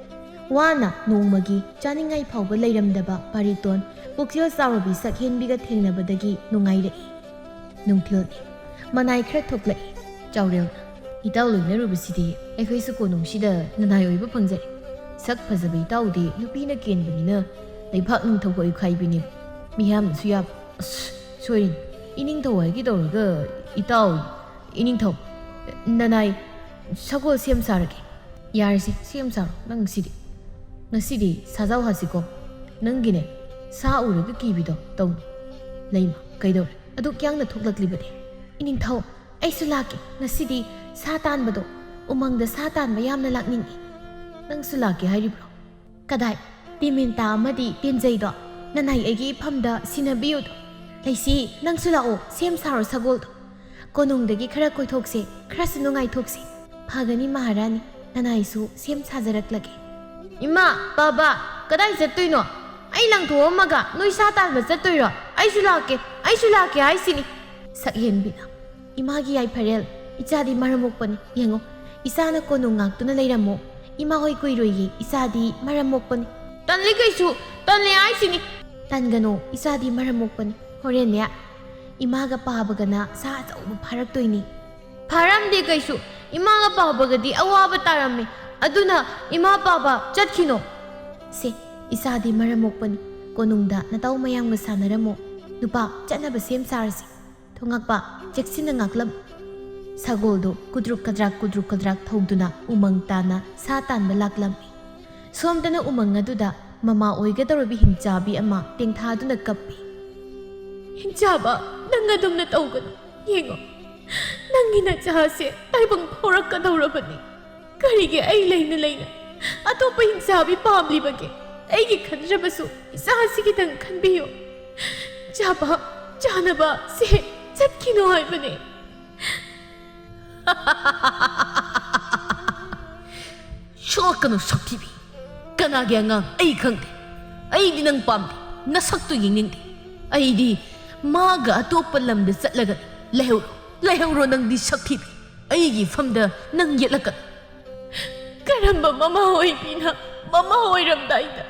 ꯋꯥꯅ ꯅꯣꯡꯃꯒꯤ ꯆꯥꯅꯤꯡꯉꯥꯏ ꯐꯥꯎꯕ ꯂꯩꯔꯝꯗꯕ ꯄꯥꯔꯤꯇꯣꯟ ꯄꯨꯛꯆꯦꯜ ꯆꯥꯎꯔꯕꯤ ꯁꯛꯍꯦꯟꯕꯤꯒ ꯊꯦꯡꯅꯕꯗꯒꯤ ꯅꯨꯡꯉꯥꯏꯔꯛꯏ꯫ ꯅꯨꯡꯊꯤꯜꯅꯤ꯫ ꯃꯅꯥꯏ ꯈꯔ ꯊꯣꯛꯂꯛꯏ꯫ ꯆꯥꯎꯔꯦꯜꯅ, "ꯏꯇꯥꯎ ꯂꯣꯏꯅꯔꯨꯕꯁꯤꯗꯤ ꯑꯩꯈꯣꯏꯁꯨ ꯀꯣꯅꯨꯡꯁꯤꯗ ꯅꯅꯥꯏ ꯑꯣꯏꯕ ꯐꯪꯖꯔꯦ꯫ ꯁꯛ ꯐꯖꯕ ꯏꯇꯥꯎꯗꯤ ꯅꯨꯄꯤꯅ ꯀꯦꯟꯕꯅꯤꯅ ꯂꯩꯕꯥꯛ ꯅꯤꯡꯊꯧ ꯑꯣꯏꯈꯥꯏꯕꯤꯅꯦꯕ꯫ ꯃꯤꯌꯥꯝꯅꯁꯨ ꯌꯥꯕ꯫ ꯑꯁ, ꯁꯣꯏꯔꯤꯅꯤ꯫ ꯏꯅꯤꯡꯊꯧ ꯍꯥꯏꯒꯦ ꯇꯧꯔꯒ ꯏꯇꯥꯎ, ꯏꯅꯤꯡꯊꯧ, ꯅꯅꯥꯏ ꯁꯒꯣꯜ ꯁꯦꯝ ꯁꯥꯔꯒꯦ꯫ ꯌꯥꯔꯦꯁꯦ, ꯁꯦꯝ ꯁꯥꯔꯣ ꯅꯪ ꯁꯤꯗꯤ꯫ ꯉꯁꯤꯗꯤ ꯁꯥꯖꯥꯎ ꯍꯥꯁꯤꯀꯣ꯫ ꯅꯪꯒꯤꯅꯦ, ꯁꯥ ꯎꯔꯒ ꯀꯤꯕꯤꯗꯣ ꯇꯧꯅꯨ꯫ ꯂꯩꯃ, ꯀꯩꯗꯧꯔꯦ? ꯑꯗꯨꯛ ꯌꯥꯡꯅ ꯊꯣꯛꯂꯛꯂꯤꯕꯗꯤ?" "ꯏꯅꯤꯡꯊꯧ, ꯑꯩꯁꯨ ꯂꯥꯛꯀꯦ꯫ ꯉꯁꯤꯗꯤ ꯁꯥ ꯇꯥꯟꯕꯗꯣ, ꯎꯃꯪꯗ ꯁꯥ ꯇꯥꯟꯕ ꯌꯥꯝꯅ ꯂꯥꯛꯅꯤꯡꯏ꯫ ꯅꯪꯁꯨ ꯂꯥꯛꯀꯦ ꯍꯥꯏꯔꯤꯕ꯭ꯔꯣ?" "ꯀꯗꯥꯏ? ꯇꯤꯃꯤꯟꯇꯥ ꯑꯃꯗꯤ ꯄꯦꯟꯖꯩꯗꯣ ꯅꯅꯥꯏ ꯑꯩꯒꯤ ꯏꯐꯝꯗ ꯁꯤꯟꯅꯕꯤꯌꯨꯗꯣ꯫ ꯂꯩꯁꯤ, ꯅꯪꯁꯨ ꯂꯥꯛꯑꯣ, ꯁꯦꯝ ꯁꯥꯔꯣ ꯁꯒꯣꯜꯗꯣ꯫ ꯀꯣꯅꯨꯡꯗꯒꯤ ꯈꯔ ꯀꯣꯏꯊꯣꯛꯁꯦ, ꯈꯔꯁꯨ ꯅꯨꯡꯉꯥꯏꯊꯣꯛꯁꯦ꯫ ꯐꯒꯅꯤ ꯃꯍꯥꯔꯥꯅꯤ, ꯅꯅꯥꯏꯁꯨ ꯁꯦꯝ ꯁꯥꯖꯔꯛꯂꯒꯦ꯫" "ꯏꯃꯥ, ꯕꯥꯕꯥ, ꯀꯗꯥꯏ ꯆꯠꯇꯣꯏꯅꯣ? ꯑꯩ ꯂꯪꯊꯣꯛꯑꯝꯃꯒ ꯅꯣꯏ ꯁꯥ ꯇꯥꯟꯕ ꯆꯠꯇꯣꯏꯔꯣ? ꯑꯩꯁꯨ ꯂꯥꯛꯀꯦ, ꯑꯩꯁꯨ ꯂꯥꯛꯀꯦ ꯍꯥꯏꯁꯤꯅꯤ꯫" ꯁꯛꯍꯦꯟꯕꯤꯅ, "ꯏꯃꯥꯒꯤ ꯌꯥꯏꯐꯔꯦꯜ, ꯏꯆꯥꯗꯤ ꯃꯔꯝ ꯃꯣꯛꯄꯅꯤ꯫ ꯌꯦꯡꯉꯣ, ꯏꯆꯥꯅ ꯀꯣꯅꯨꯡ ꯉꯥꯛꯇꯨꯅ ꯂꯩꯔꯝꯃꯣ꯫ ꯏꯃꯥ ꯍꯣꯏ ꯀꯨꯏꯔꯣꯏꯌꯦ, ꯏꯆꯥꯗꯤ ꯃꯔꯝ ꯃꯣꯛꯄꯅꯤ꯫" "ꯇꯜꯂꯤ ꯀꯩꯁꯨ, ꯇꯜꯂꯤ ꯍꯥꯏꯁꯤꯅꯤ꯫" "ꯇꯟꯒꯅꯣ, ꯏꯆꯥꯗꯤ ꯃꯔꯝ ꯃꯣꯛꯄꯅꯤ꯫ ꯍꯣꯔꯦꯟꯅꯦ, ꯏꯃꯥꯒ ꯄꯥꯕꯒꯅ ꯁꯥ ꯑꯆꯧꯕ ꯐꯥꯔꯛꯇꯣꯏꯅꯤ꯫" "ꯐꯥꯔꯝꯗꯦ ꯀꯩꯁꯨ, ꯏꯃꯥꯒ ꯄꯥꯕꯒꯗꯤ ꯑꯋꯥꯕ ꯇꯥꯔꯝꯃꯦ꯫ ꯑꯗꯨꯅ ꯏꯃꯥ ꯄꯥꯕ ꯆꯠꯈꯤꯅꯣ꯫" "ꯁꯦ, ꯏꯆꯥꯗꯤ ꯃꯔꯝ ꯃꯣꯛꯄꯅꯤ꯫ ꯀꯣꯅꯨꯡꯗ ꯅꯇꯥꯎ ꯃꯌꯥꯝꯒ ꯁꯥꯟꯅꯔꯝꯃꯣ꯫ ꯅꯨꯄꯥ, ꯆꯠꯅꯕ ꯁꯦꯝ ꯁꯥꯔꯁꯤ꯫ ꯊꯣꯉꯛꯄ, ꯆꯦꯛꯁꯤꯟꯅ ꯉꯥꯛꯂꯝ꯫" ꯁꯒꯣꯜꯗꯨ ꯀꯨꯗ꯭ꯔꯨꯛ ꯀꯗ꯭ꯔꯥꯛ ꯀꯨꯗ꯭ꯔꯨꯛ ꯀꯗ꯭ꯔꯥꯛ ꯊꯧꯗꯨꯅ ꯎꯃꯪ ꯇꯥꯅ ꯁꯥ ꯇꯥꯟꯕ ꯂꯥꯛꯂꯝꯃꯤ꯫ ꯁꯣꯝꯗꯅ ꯎꯃꯪ ꯑꯗꯨꯗ ꯃꯃꯥ ꯑꯣꯏꯒꯗꯧꯔꯕꯤ ꯍꯤꯡꯆꯥꯕꯤ ꯑꯃ ꯇꯦꯡꯊꯥꯗꯨꯅ ꯀꯞꯄꯤ꯫ "ꯍꯤꯡꯆꯥꯕ, ꯅꯪ ꯑꯗꯨꯝꯅ ꯇꯧꯒꯅꯨ꯫ ꯌꯦꯡꯉꯣ, ꯅꯪꯒꯤ ꯅꯆꯥꯁꯦ ꯇꯥꯏꯕꯪ ꯐꯥꯎꯔꯛꯀꯗꯧꯔꯕꯅꯤ꯫ ꯀꯔꯤꯒꯤ ꯑꯩ ꯂꯩꯅ ꯂꯩꯅ ꯑꯇꯣꯞꯄ ꯍꯤꯡꯆꯥꯕꯤ ꯄꯥꯝꯂꯤꯕꯒꯦ? ꯑꯩꯒꯤ ꯈꯟꯗ꯭ꯔꯕꯁꯨ ꯏꯆꯥꯁꯤꯒꯤꯗꯪ ꯈꯟꯕꯤꯌꯨ꯫ ꯆꯥꯕ, ꯆꯥꯅꯕ ꯁꯦ ꯆꯠꯈꯤꯅꯨ ꯍꯥꯏꯕꯅꯦ꯫ ꯁꯣꯛꯀꯅꯨ ꯁꯛꯊꯤꯕꯤ꯫ ꯀꯅꯥꯒꯤ ꯑꯉꯥꯡ ꯑꯩ ꯈꯪꯗꯦ꯫ ꯑꯩꯗꯤ ꯅꯪ ꯄꯥꯝꯗꯦ꯫ ꯅꯁꯛꯇꯨ ꯌꯦꯡꯅꯤꯡꯗꯦ꯫ ꯑꯩꯗꯤ ꯃꯥꯒ ꯑꯇꯣꯞꯄ ꯂꯝꯗ ꯆꯠꯂꯒ ꯂꯩꯍꯧꯔꯣ, ꯂꯩꯍꯧꯔꯣ ꯅꯪꯗꯤ ꯁꯛꯊꯤꯕꯤ꯫ ꯑꯩꯒꯤ ꯏꯐꯝꯗ ꯅꯪ ꯌꯦꯠꯂꯛꯀꯅꯨ꯫ ꯀꯔꯝꯕ ꯃꯃꯥ ꯑꯣꯏꯕꯤꯅ ꯃꯃꯥ ꯑꯣꯏꯔꯝꯗꯥꯏꯗ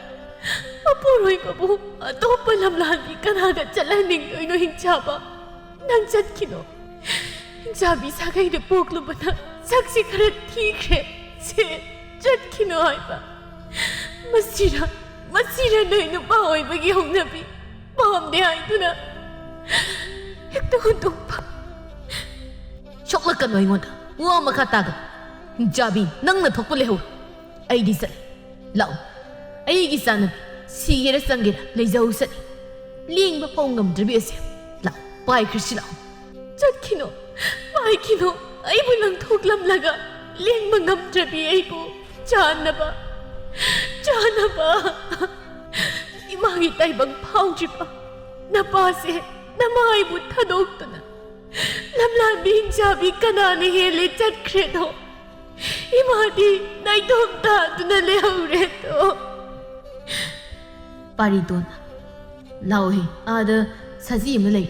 ꯃꯄꯨꯔꯣꯏꯕꯕꯨ ꯑꯇꯣꯞꯄ ꯂꯝꯂꯥꯟꯕꯤ ꯀꯅꯥꯒ ꯆꯠꯍꯟꯅꯤꯡꯗꯣꯏꯅꯣ ꯍꯤꯡꯆꯥꯕ? ꯅꯪ ꯆꯠꯈꯤꯅꯣ꯫ ꯍꯤꯡꯆꯥꯕꯤ ꯁꯥꯒꯩꯗ ꯄꯣꯛꯂꯨꯕꯅ ꯁꯛꯁꯤ ꯈꯔ ꯊꯤꯈ꯭ꯔꯦ꯫ ꯁꯦ ꯆꯠꯈꯤꯅꯣ ꯍꯥꯏꯕ꯫ ꯃꯁꯤꯔ, ꯃꯁꯤꯔ ꯅꯣꯏ ꯅꯨꯄꯥ ꯑꯣꯏꯕꯒꯤ ꯍꯧꯅꯕꯤ? ꯄꯥꯝꯗꯦ ꯍꯥꯏꯗꯨꯅ ꯍꯦꯛꯇ ꯍꯨꯟꯗꯣꯛꯄ꯫ ꯁꯣꯛꯂꯛꯀꯅꯨ ꯑꯩꯉꯣꯟꯗ꯫ ꯋꯥ ꯃꯈꯥ ꯇꯥꯒꯅꯨ꯫ ꯍꯤꯡꯆꯥꯕꯤ, ꯅꯪꯅ ꯊꯣꯛꯄ ꯂꯩꯍꯧꯔꯣ꯫ ꯑꯩꯗꯤ ꯆꯠꯂꯦ꯫ ꯂꯥꯛꯑꯣ꯫ ꯑꯩꯒꯤ ꯆꯥꯅꯕꯤ, ꯁꯤꯒꯦꯔꯥ ꯆꯪꯒꯦꯔꯥ ꯂꯩꯖꯍꯧꯁꯅꯤ꯫ ꯂꯦꯡꯕ ꯐꯥꯎ ꯉꯝꯗ꯭ꯔꯕꯤ ꯑꯁꯦ꯫ ꯂꯥꯛꯑꯣ, ꯄꯥꯏꯈ꯭ꯔꯁꯤ ꯂꯥꯛꯑꯣ꯫ ꯆꯠꯈꯤꯅꯣ, ꯄꯥꯏꯈꯤꯅꯣ꯫ ꯑꯩꯕꯨ ꯂꯪꯊꯣꯛꯂꯝꯂꯒ ꯂꯦꯡꯕ ꯉꯝꯗ꯭ꯔꯕꯤ ꯑꯩꯕꯨ ꯆꯥꯅꯕ, ꯆꯥꯅꯕ꯫ ꯏꯃꯥꯒꯤ ꯇꯥꯏꯕꯪ ꯐꯥꯎꯗ꯭ꯔꯤꯕ ꯅꯄꯥꯁꯦ ꯅꯃꯥ ꯑꯩꯕꯨ ꯊꯥꯗꯣꯛꯇꯨꯅ ꯂꯝꯂꯥꯟꯕꯤ ꯍꯤꯡꯆꯥꯕꯤ ꯀꯅꯥꯅ ꯍꯦꯜꯂꯦ ꯆꯠꯈ꯭ꯔꯦꯗꯣ? ꯏꯃꯥꯗꯤ ꯅꯥꯏꯇꯣꯝ ꯇꯥꯗꯨꯅ ꯂꯩꯍꯧꯔꯦꯗꯣ꯫ ꯄꯥꯔꯤꯇꯣꯟ, ꯂꯥꯎꯍꯦ, ꯑꯥꯗ ꯁꯖꯤ ꯑꯃ ꯂꯩ꯫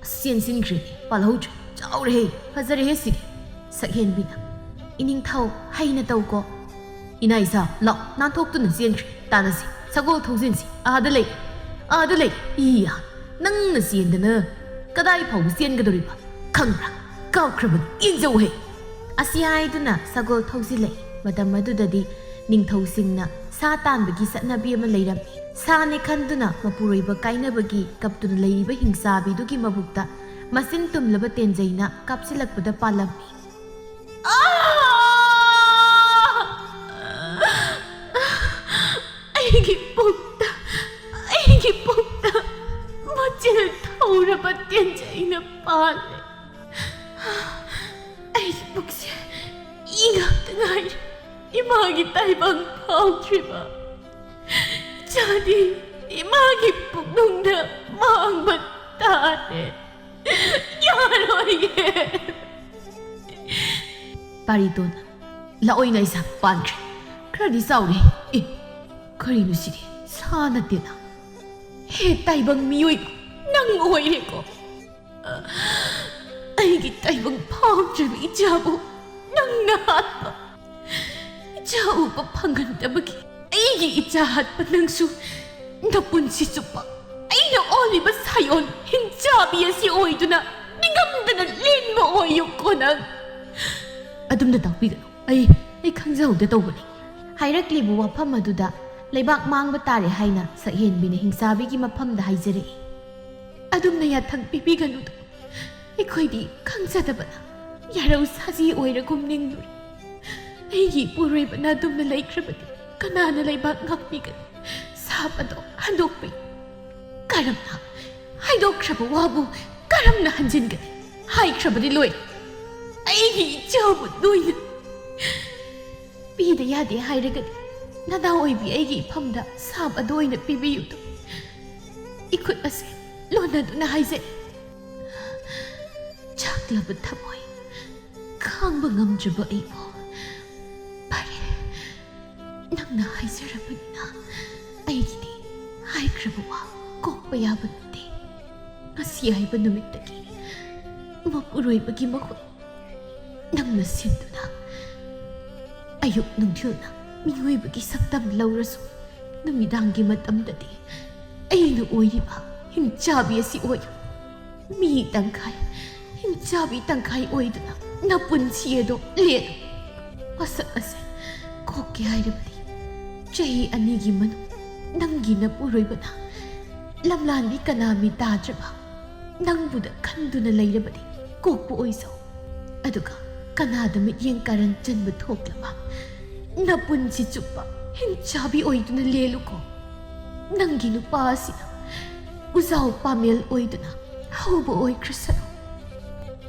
ꯑꯁ, ꯆꯦꯟꯁꯤꯟꯈ꯭ꯔꯦꯅꯦ, ꯄꯥꯜꯍꯧꯗ꯭ꯔꯦ꯫ ꯆꯥꯎꯔꯦꯍꯦ, ꯐꯖꯔꯦꯍꯦ ꯁꯤꯗꯤ꯫ ꯁꯛꯍꯦꯟꯕꯤꯅ, "ꯏꯅꯤꯡꯊꯧ, ꯍꯩꯅ ꯇꯧꯀꯣ꯫ ꯏꯅꯥ ꯏꯆꯥ, ꯂꯥꯎ, ꯅꯥꯟꯊꯣꯛꯇꯨꯅ ꯆꯦꯟꯈ꯭ꯔꯦ꯫ ꯇꯥꯟꯅꯁꯤ, ꯁꯒꯣꯜ ꯊꯧꯖꯤꯟꯁꯤ꯫ ꯑꯥꯗ ꯂꯩ, ꯑꯥꯗ ꯂꯩ꯫ ꯏꯌꯥ, ꯅꯪꯅ ꯆꯦꯟꯗꯅ ꯀꯗꯥꯏ ꯐꯥꯎꯕ ꯆꯦꯟꯒꯗꯧꯔꯤꯕ? ꯈꯪꯕ꯭ꯔꯥ? ꯀꯥꯎꯈ꯭ꯔꯕꯅꯤ, ꯌꯦꯡꯖꯧꯍꯦ!" ꯑꯁꯤ ꯍꯥꯏꯗꯨꯅ ꯁꯒꯣꯜ ꯊꯧꯖꯤꯜꯂꯛꯏ꯫ ꯃꯇꯝ ꯑꯗꯨꯗꯗꯤ ꯅꯤꯡꯊꯧꯁꯤꯡꯅ ꯁꯥ ꯇꯥꯟꯕꯒꯤ ꯆꯠꯅꯕꯤ ꯑꯃ ꯂꯩꯔꯝꯃꯤ꯫ ꯁꯥꯅꯦ ꯈꯟꯗꯨꯅ ꯃꯄꯨꯔꯣꯏꯕ ꯀꯥꯏꯅꯕꯒꯤ ꯀꯞꯇꯨꯅ ꯂꯩꯔꯤꯕ ꯍꯤꯡꯆꯥꯕꯤꯗꯨꯒꯤ ꯃꯕꯨꯛꯇ ꯃꯆꯤꯟ ꯇꯨꯝꯂꯕ ꯇꯦꯟꯖꯩꯅ ꯀꯥꯞꯁꯤꯜꯂꯛꯄꯗ ꯄꯥꯜꯂꯝꯃꯤ꯫ ꯑꯥ! ꯑꯩꯒꯤ ꯄꯨꯛꯇ, ꯑꯩꯒꯤ ꯄꯨꯛꯇ ꯃꯆꯤꯟ ꯊꯧꯔꯕ ꯇꯦꯟꯖꯩꯅ ꯄꯥꯜꯂꯦ꯫ ꯑꯩꯒꯤ ꯄꯨꯛꯁꯦ ꯏ ꯉꯥꯛꯇ ꯉꯥꯏꯔꯦ꯫ ꯐꯥꯎꯗ꯭ꯔꯤꯕ ꯏꯆꯥꯗꯤ ꯏꯃꯥꯒꯤ ꯄꯨꯛꯅꯨꯡꯗ ꯃꯥꯡꯕ ꯇꯥꯔꯦ꯫ ꯌꯥꯔꯣꯏꯌꯦ꯫ ꯄꯥꯔꯤꯇꯣꯟ, ꯂꯥꯛꯑꯣꯏꯅ ꯏꯁꯥ ꯄꯥꯟꯈ꯭ꯔꯦ꯫ ꯈꯔꯗꯤ ꯆꯥꯎꯔꯦ꯫ ꯑꯦ, ꯀꯔꯤꯅꯣ ꯁꯤꯗꯤ? ꯁꯥ ꯅꯠꯇꯦꯅ꯫ ꯍꯦ ꯇꯥꯏꯕꯪ ꯃꯤꯑꯣꯏꯕ, ꯅꯪ ꯑꯣꯏꯔꯦꯀꯣ꯫ ꯑꯩꯒꯤ ꯇꯥꯏꯕꯪ ꯐꯥꯎꯗ꯭ꯔꯤꯕ ꯏꯆꯥꯕꯨ ꯅꯪꯅ ꯍꯥꯠꯄ꯫ ꯏꯆꯥ ꯎꯕ ꯐꯪꯍꯟꯗꯕꯒꯤ ꯑꯩꯒꯤ ꯏꯆꯥ ꯍꯥꯠꯄ ꯅꯪꯁꯨ ꯅꯄꯨꯟꯁꯤ ꯆꯨꯞꯄ ꯑꯩꯅ ꯑꯣꯜꯂꯤꯕ ꯁꯥꯌꯣꯟ ꯍꯤꯡꯆꯥꯕꯤ ꯑꯁꯤ ꯑꯣꯏꯗꯨꯅ ꯅꯤꯡꯉꯝꯗꯅ ꯂꯦꯟꯕ ꯑꯣꯏꯌꯨꯀꯣ ꯅꯪ꯫ ꯑꯗꯨꯝꯅ ꯇꯥꯛꯄꯤꯒꯅꯨ꯫ ꯑꯩ, ꯑꯩ ꯈꯪꯖꯍꯧꯗ ꯇꯧꯕꯅꯤ꯫ ꯍꯥꯏꯔꯛꯂꯤꯕ ꯋꯥꯐꯝ ꯑꯗꯨꯗ ꯂꯩꯕꯥꯛ ꯃꯥꯡꯕ ꯇꯥꯔꯦ ꯍꯥꯏꯅ ꯁꯛꯍꯦꯟꯕꯤꯅ ꯍꯤꯡꯆꯥꯕꯤꯒꯤ ꯃꯐꯝꯗ ꯍꯥꯏꯖꯔꯛꯏ꯫ ꯑꯗꯨꯝꯅ ꯌꯥꯊꯪ ꯄꯤꯕꯤꯒꯅꯨꯗ꯫ ꯑꯩꯈꯣꯏꯗꯤ ꯈꯪꯖꯗꯕꯅ ꯌꯥꯔꯧ ꯁꯥꯖꯤ ꯑꯣꯏꯔꯒꯨꯝ ꯅꯤꯡꯂꯨꯔꯦ꯫ ꯑꯩꯒꯤ ꯏꯄꯨꯔꯣꯏꯕꯅ ꯑꯗꯨꯝꯅ ꯂꯩꯈ꯭ꯔꯕꯗꯤ ꯀꯅꯥꯅ ꯂꯩꯕꯥꯛ ꯉꯥꯛꯄꯤꯒꯅꯤ? ꯁꯥꯞ ꯑꯗꯣ ꯍꯟꯗꯣꯛꯄꯤꯌꯨ꯫ ꯀꯔꯝꯅ? ꯍꯥꯏꯗꯣꯛꯈ꯭ꯔꯕ ꯋꯥꯕꯨ ꯀꯔꯝꯅ ꯍꯟꯖꯤꯟꯒꯅꯤ? ꯍꯥꯏꯈ꯭ꯔꯕꯗꯤ ꯂꯣꯏꯔꯦ꯫ ꯑꯩꯒꯤ ꯏꯆꯥꯕꯨ ꯅꯣꯏꯅ ꯄꯤꯗ ꯌꯥꯗꯦ ꯍꯥꯏꯔꯒꯗꯤ ꯅꯗꯥ ꯑꯣꯏꯕꯤ ꯑꯩꯒꯤ ꯏꯐꯝꯗ ꯁꯥꯞ ꯑꯗꯨ ꯑꯣꯏꯅ ꯄꯤꯕꯤꯌꯨꯗ꯫ ꯏꯈꯨꯠ ꯑꯁꯦ ꯂꯣꯟꯅꯗꯨꯅ ꯍꯥꯏꯖꯩ꯫ ꯆꯥꯛꯂꯕ ꯊꯃꯣꯏ, ꯈꯥꯡꯕ ꯉꯝꯗ꯭ꯔꯕ ꯑꯩꯕꯨ꯫ ꯐꯔꯦ, ꯅꯪꯅ ꯍꯥꯏꯖꯔꯕꯅꯤꯅ ꯑꯩꯒꯤꯗꯤ ꯍꯥꯏꯈ꯭ꯔꯕ ꯋꯥ ꯀꯣꯛꯄ ꯌꯥꯕ ꯅꯠꯇꯦ꯫ ꯉꯁꯤ ꯍꯥꯏꯕ ꯅꯨꯃꯤꯠꯇꯒꯤ ꯃꯄꯨꯔꯣꯏꯕꯒꯤ ꯃꯍꯨꯠ ꯅꯪꯅ ꯁꯤꯟꯗꯨꯅ ꯑꯌꯨꯛ ꯅꯨꯡꯊꯤꯜꯅ ꯃꯤꯑꯣꯏꯕꯒꯤ ꯁꯛꯇꯝ ꯂꯧꯔꯁꯨ, ꯅꯨꯃꯤꯗꯥꯡꯒꯤ ꯃꯇꯝꯗꯗꯤ ꯑꯩꯅ ꯑꯣꯏꯔꯤꯕ ꯍꯤꯡꯆꯥꯕꯤ ꯑꯁꯤ ꯑꯣꯏꯌꯨ꯫ ꯃꯤ ꯇꯪꯈꯥꯏ, ꯍꯤꯡꯆꯥꯕꯤ ꯇꯪꯈꯥꯏ ꯑꯣꯏꯗꯨꯅ ꯅꯄꯨꯟꯁꯤ ꯑꯗꯨ ꯂꯦꯜꯂꯨ꯫ ꯃꯁꯛ ꯑꯁꯦ ꯀꯣꯛꯀꯦ ꯍꯥꯏꯔꯕꯗꯤ, ꯆꯍꯤ ꯑꯅꯤꯒꯤ ꯃꯅꯨꯡ ꯅꯪꯒꯤ ꯅꯄꯨꯔꯣꯏꯕꯅ ꯂꯝꯂꯥꯟꯕꯤ ꯀꯅꯥꯃꯤ ꯇꯥꯗ꯭ꯔꯕ ꯅꯪꯕꯨꯗ ꯈꯟꯗꯨꯅ ꯂꯩꯔꯕꯗꯤ ꯀꯣꯛꯄ ꯑꯣꯏꯖꯧ꯫ ꯑꯗꯨꯒ ꯀꯅꯥꯗ ꯃꯤꯠꯌꯦꯡ ꯀꯥꯔꯟ ꯆꯟꯕ ꯊꯣꯛꯂꯕ ꯅꯄꯨꯟꯁꯤ ꯆꯨꯞꯄ ꯍꯤꯡꯆꯥꯕꯤ ꯑꯣꯏꯗꯨꯅ ꯂꯦꯜꯂꯨꯀꯣ꯫ ꯅꯪꯒꯤ ꯅꯨꯄꯥ ꯑꯁꯤꯅ ꯎꯖꯥꯎ ꯄꯥꯃꯦꯜ ꯑꯣꯏꯗꯨꯅ ꯍꯧꯕ ꯑꯣꯏꯈ꯭ꯔꯁꯅꯨ꯫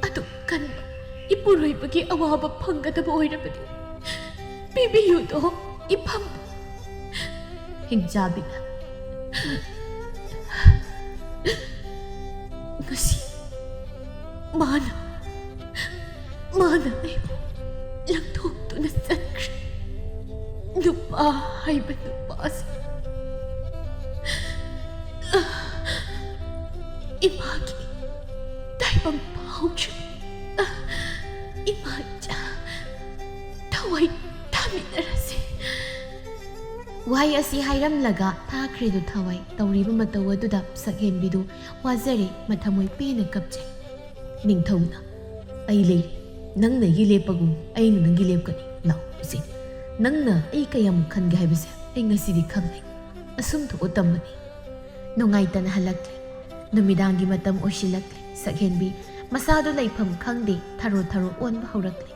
ꯑꯗꯨꯛ ꯀꯟꯕ ꯏꯄꯨꯔꯣꯏꯕꯒꯤ ꯑꯋꯥꯕ ꯐꯪꯒꯗꯕ ꯑꯣꯏꯔꯕꯗꯤ ꯄꯤꯕꯤꯌꯨꯗꯣ꯫ ꯏꯐꯝ ꯍꯤꯡꯆꯥꯕꯤꯅ ꯉꯁꯤ ꯃꯥꯅ, ꯃꯥꯅ ꯑꯩꯕꯨ ꯂꯪꯊꯣꯛꯇꯨꯅ ꯆꯠꯈ꯭ꯔꯦ꯫ ꯅꯨꯄꯥ ꯍꯥꯏꯕ ꯅꯨꯄꯥꯁꯦ ꯏꯃꯥꯒꯤ ꯇꯥꯏꯕꯪ ꯐꯥꯎꯗ꯭ꯔꯤ ꯏꯃꯥ ꯏꯆꯥ ꯊꯋꯥꯏ ꯊꯥꯃꯤꯟꯅꯔꯁꯦ꯫ ꯋꯥꯍꯩ ꯑꯁꯤ ꯍꯥꯏꯔꯝꯂꯒ ꯊꯥꯈ꯭ꯔꯦꯗꯣ ꯊꯋꯥꯏ ꯇꯧꯔꯤꯕ ꯃꯇꯧ ꯑꯗꯨꯗ ꯁꯛꯍꯦꯟꯕꯤꯗꯨ ꯋꯥꯖꯔꯦ, ꯃꯊꯃꯣꯏ ꯄꯦꯟꯅ ꯀꯞꯆꯩ꯫ ꯅꯤꯡꯊꯧꯅ, "ꯑꯩ ꯂꯩ, ꯅꯪꯅ ꯑꯩꯒꯤ ꯂꯦꯞꯄꯒꯨꯝ ꯑꯩꯅ ꯅꯪꯒꯤ ꯂꯦꯞꯀꯅꯤ꯫ ꯂꯥꯎ, ꯎꯆꯦ, ꯅꯪꯅ ꯑꯩ ꯀꯌꯥꯃꯨꯛ ꯈꯟꯒꯦ ꯍꯥꯏꯕꯁꯦ ꯑꯩ ꯉꯁꯤꯗꯤ ꯈꯪꯂꯦ꯫ ꯑꯁꯨꯝ ꯊꯣꯛꯑꯣ ꯇꯝꯕꯅꯤ꯫" ꯅꯨꯡꯉꯥꯏꯇꯅ ꯍꯜꯂꯛꯂꯦ꯫ ꯅꯨꯃꯤꯗꯥꯡꯒꯤ ꯃꯇꯝ ꯑꯣꯏꯁꯤꯜꯂꯛꯂꯦ꯫ ꯁꯛꯍꯦꯟꯕꯤ ꯃꯁꯥꯗꯨ ꯂꯩꯐꯝ ꯈꯪꯗꯦ, ꯊꯔꯣ ꯊꯔꯣ ꯑꯣꯟꯕ ꯍꯧꯔꯛꯂꯦ꯫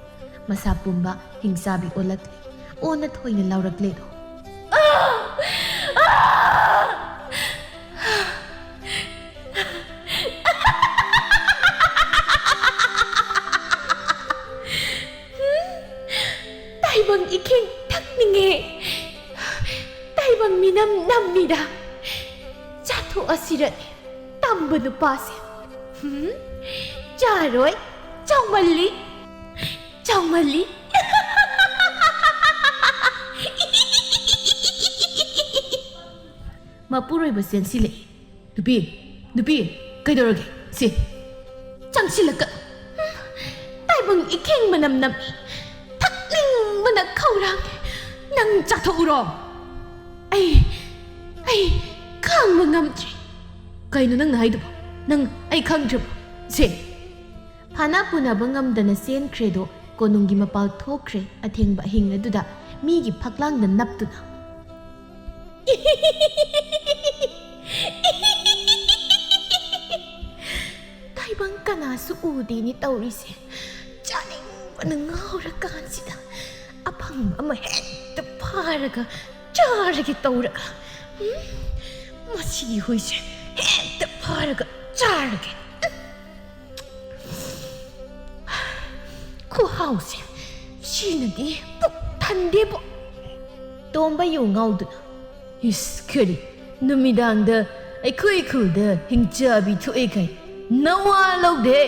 ꯃꯁꯥ ꯄꯨꯝꯕ ꯍꯤꯡꯆꯥꯕꯤ ꯑꯣꯜꯂꯛꯂꯦ꯫ ꯑꯣꯟꯅ ꯊꯣꯏꯅ ꯂꯥꯎꯔꯛꯂꯦꯗꯣ꯫ ꯇꯥꯏꯕꯪ ꯏꯈꯦꯡ ꯊꯛꯅꯤꯡꯉꯦ꯫ ꯇꯥꯏꯕꯪ ꯃꯤꯅꯝ ꯅꯝꯃꯤꯗ꯫ ꯆꯥꯊꯣꯛꯑꯁꯤꯔꯅꯦ ꯇꯝꯕ ꯅꯨꯄꯥꯁꯦ꯫ ꯍꯨꯝ? ꯆꯥꯔꯣꯏ꯫ ꯆꯥꯎꯃꯜꯂꯤ꯫ ꯆꯥꯎꯃꯜꯂꯤ꯫ ꯃꯄꯨꯔꯣꯏꯕ ꯆꯦꯟꯁꯤꯜꯂꯛꯏ꯫ "ꯅꯨꯄꯤ, ꯅꯨꯄꯤ, ꯀꯩꯗꯧꯔꯒꯦ? ꯁꯤ ꯆꯪꯁꯤꯜꯂꯛꯀ-, ꯎꯝ, ꯇꯥꯏꯕꯪ ꯏꯈꯦꯡ ꯃꯅꯝ ꯅꯝꯃꯤ꯫ ꯊꯛꯅꯤꯡꯕꯅ ꯈꯧꯔꯥꯡꯉꯦ꯫ ꯅꯪ ꯆꯥꯊꯣꯛꯎꯔꯣ꯫ ꯑꯩ, ꯑꯩ ꯈꯥꯡꯕ ꯉꯝꯗ꯭ꯔꯦ꯫" "ꯀꯩꯅꯣ ꯅꯪꯅ ꯍꯥꯏꯗꯨꯕꯣ? ꯅꯪ ꯑꯩ ꯈꯪꯗ꯭ꯔꯕꯣ? ꯁꯦ꯫" ꯐꯥꯅ ꯄꯨꯅꯕ ꯉꯝꯗꯅ ꯆꯦꯟꯈ꯭ꯔꯦꯗꯣ꯫ ꯀꯣꯅꯨꯡꯒꯤ ꯃꯄꯥꯜ ꯊꯣꯛꯈ꯭ꯔꯦ꯫ ꯑꯊꯦꯡꯕ ꯑꯍꯤꯡ ꯑꯗꯨꯗ ꯃꯤꯒꯤ ꯐꯛꯂꯥꯡꯗ ꯅꯞꯇꯨꯅ꯫ ꯇꯥꯏꯕꯪ ꯀꯅꯥꯁꯨ ꯎꯗꯦꯅꯦ ꯇꯧꯔꯤꯁꯦ꯫ ꯆꯥꯅꯤꯡꯕꯅ ꯉꯥꯎꯔꯀꯥꯟꯁꯤꯗ ꯑꯐꯪꯕ ꯑꯃ ꯍꯦꯛꯇ ꯐꯥꯔꯒ ꯆꯥꯔꯒꯦ ꯇꯧꯔꯒ꯫ ꯎꯝ, ꯃꯁꯤꯒꯤ ꯍꯨꯏꯁꯦ ꯍꯦꯛꯇ ꯐꯥꯔꯒ ꯆꯥꯔꯒꯦ꯫ ꯎꯝ꯫ ꯈꯨꯍꯥꯎꯁꯦ ꯁꯤꯅꯗꯤ ꯄꯨꯛ ꯊꯟꯗꯦꯕꯣ꯫ ꯇꯣꯝꯕ ꯌꯨ ꯉꯥꯎꯗꯨꯅ, "ꯏꯁ, ꯀꯔꯤ? ꯅꯨꯃꯤꯗꯥꯡꯗ ꯑꯩꯈꯣꯏ ꯈꯨꯜꯗ ꯍꯤꯡꯆꯥꯕꯤ ꯊꯣꯛꯑꯦ ꯀꯥꯏ? ꯅꯋꯥ ꯂꯧꯗꯦ!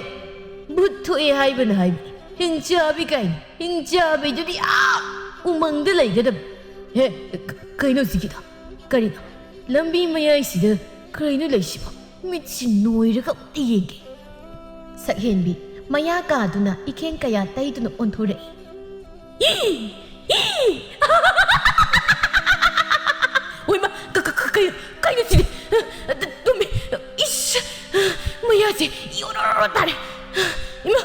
ꯚꯨꯠ ꯊꯣꯛꯑꯦ ꯍꯥꯏꯕꯅ ꯍꯥꯏꯕꯅꯤ꯫ ꯍꯤꯡꯆꯥꯕꯤ ꯀꯥꯏꯅ? ꯍꯤꯡꯆꯥꯕꯤꯗꯨꯗꯤ ꯑꯥ ꯎꯃꯪꯗ ꯂꯩꯒꯗꯕ꯫ ꯍꯦ, ꯀ-, ꯀꯩꯅꯣ ꯁꯤꯒꯤꯗꯣ? ꯀꯔꯤꯅꯣ? ꯂꯝꯕꯤ ꯃꯌꯥꯏꯁꯤꯗ ꯀꯔꯤꯅꯣ ꯂꯩꯁꯤꯕꯣ? ꯃꯤꯠꯁꯤ ꯅꯣꯏꯔꯒ ꯑꯝꯇ ꯌꯦꯡꯒꯦ꯫" ꯁꯛꯍꯦꯟꯕꯤ ꯃꯌꯥ ꯀꯥꯗꯨꯅ ꯏꯈꯦꯡ ꯀꯌꯥ ꯇꯩꯗꯨꯅ ꯑꯣꯟꯊꯣꯔꯛꯏ꯫ ꯏ! ꯏ! ꯍꯣꯏꯃ, ꯀ-, ꯀ-, ꯀ-, ꯀꯩ-, ꯀꯩꯅꯣ ꯁꯤꯗꯤ? ꯇꯨꯝꯃꯤ꯫ ꯏꯁ! ꯃꯌꯥꯁꯦ ꯏ ꯑꯣꯔꯣꯔꯣ ꯇꯥꯔꯦ꯫ ꯏꯃꯥ!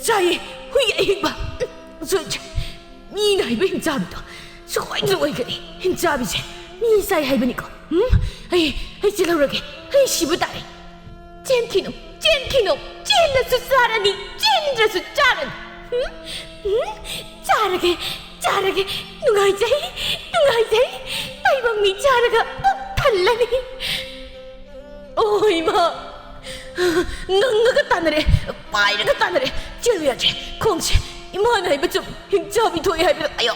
ꯆꯥꯏꯌꯦ꯫ ꯍꯨꯏ ꯑꯍꯤꯡꯕ꯫ ꯁꯣꯏꯗ꯭ꯔꯦ꯫ ꯃꯤꯅ ꯍꯥꯏꯕ ꯍꯤꯡꯆꯥꯕꯤꯗꯣ ꯁꯣꯏꯗꯅ ꯑꯣꯏꯒꯅꯤ꯫ ꯍꯤꯡꯆꯥꯕꯤꯁꯦ ꯃꯤ ꯆꯥꯏ ꯍꯥꯏꯕꯅꯤꯀꯣ꯫ ꯎꯝ? ꯑꯩ, ꯑꯩ ꯆꯦꯜꯍꯧꯔꯒꯦ꯫ ꯑꯩ ꯁꯤꯕ ꯇꯥꯔꯦ꯫ ꯆꯦꯟꯈꯤꯅꯨ, ꯆꯦꯟꯈꯤꯅꯨ꯫ ꯆꯦꯜꯂꯁꯨ ꯆꯥꯔꯅꯤ, ꯆꯦꯟꯗ꯭ꯔꯁꯨ ꯆꯥꯔꯅꯤ꯫ ꯎꯝ? ꯎꯝ? ꯆꯥꯔꯒꯦ, ꯆꯥꯔꯒꯦ꯫ ꯅꯨꯡꯉꯥꯏꯖꯩ, ꯅꯨꯡꯉꯥꯏꯖꯩ꯫ ꯇꯥꯏꯕꯪ ꯃꯤ ꯆꯥꯔꯒ ꯄꯨꯛ ꯊꯜꯂꯅꯤ꯫ ꯑꯣ, ꯏꯃꯥ! ꯉꯪꯉꯒ ꯇꯥꯟꯅꯔꯦ, ꯄꯥꯏꯔꯒ ꯇꯥꯟꯅꯔꯦ꯫ ꯆꯦꯜꯂꯨ ꯌꯥꯗ꯭ꯔꯦ꯫ ꯈꯣꯡꯁꯦ ꯏꯃꯥꯅ ꯍꯥꯏꯕ ꯆꯨꯝꯃꯤ꯫ ꯍꯤꯡꯆꯥꯕꯤ ꯊꯣꯛꯑꯦ ꯍꯥꯏꯕꯗꯣ꯫ ꯑꯌꯣ!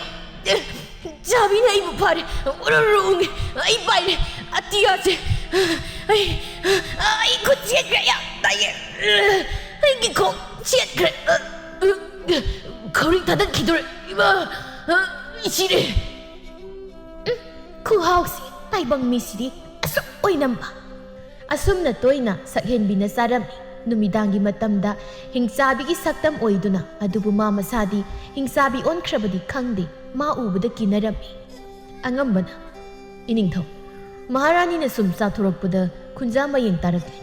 ꯆꯥꯕꯤꯅ ꯑꯩꯕꯨ ꯐꯥꯔꯦ꯫ ꯎꯔꯨꯔꯨ ꯎꯪꯉꯦ꯫ ꯑꯩ ꯄꯥꯏꯔꯦ꯫ ꯑꯇꯤꯌꯥꯁꯦ꯫ ꯑꯩ, ꯑꯩ ꯈꯨꯠ ꯆꯦꯠꯈ꯭ꯔꯦ꯫ ꯌꯥꯝ ꯅꯥꯏꯌꯦ꯫ ꯑꯩꯒꯤ ꯈꯣꯡ ꯆꯦꯠꯈ꯭ꯔꯦ꯫ ꯈꯧꯔꯤ ꯊꯥꯗꯠꯈꯤꯗꯣꯔꯦ꯫ ꯏꯃꯥ! ꯑꯩ ꯁꯤꯔꯦ꯫ ꯎꯝ, ꯈꯨꯍꯥꯎꯁꯤ ꯇꯥꯏꯕꯪ ꯃꯤꯁꯤꯗꯤ ꯑꯁꯨꯛ ꯑꯣꯏꯅꯝꯕ꯫ ꯑꯁꯨꯝꯅ ꯇꯣꯏꯅ ꯁꯛꯍꯦꯟꯕꯤꯅ ꯆꯥꯔꯝꯃꯤ꯫ ꯅꯨꯃꯤꯗꯥꯡꯒꯤ ꯃꯇꯝꯗ ꯍꯤꯡꯆꯥꯕꯤꯒꯤ ꯁꯛꯇꯝ ꯑꯣꯏꯗꯨꯅ, ꯑꯗꯨꯕꯨ ꯃꯥ ꯃꯁꯥꯗꯤ ꯍꯤꯡꯆꯥꯕꯤ ꯑꯣꯟꯈ꯭ꯔꯕꯗꯤ ꯈꯪꯗꯦ, ꯃꯥ ꯎꯕꯗ ꯀꯤꯅꯔꯝꯃꯤ꯫ ꯑꯉꯝꯕꯅ, "ꯏꯅꯤꯡꯊꯧ, ꯃꯍꯥꯔꯥꯅꯤꯅ ꯁꯨꯝ ꯆꯥꯊꯣꯔꯛꯄꯗ ꯈꯨꯟꯖꯥ ꯃꯌꯦꯡ ꯇꯥꯔꯛꯂꯦ꯫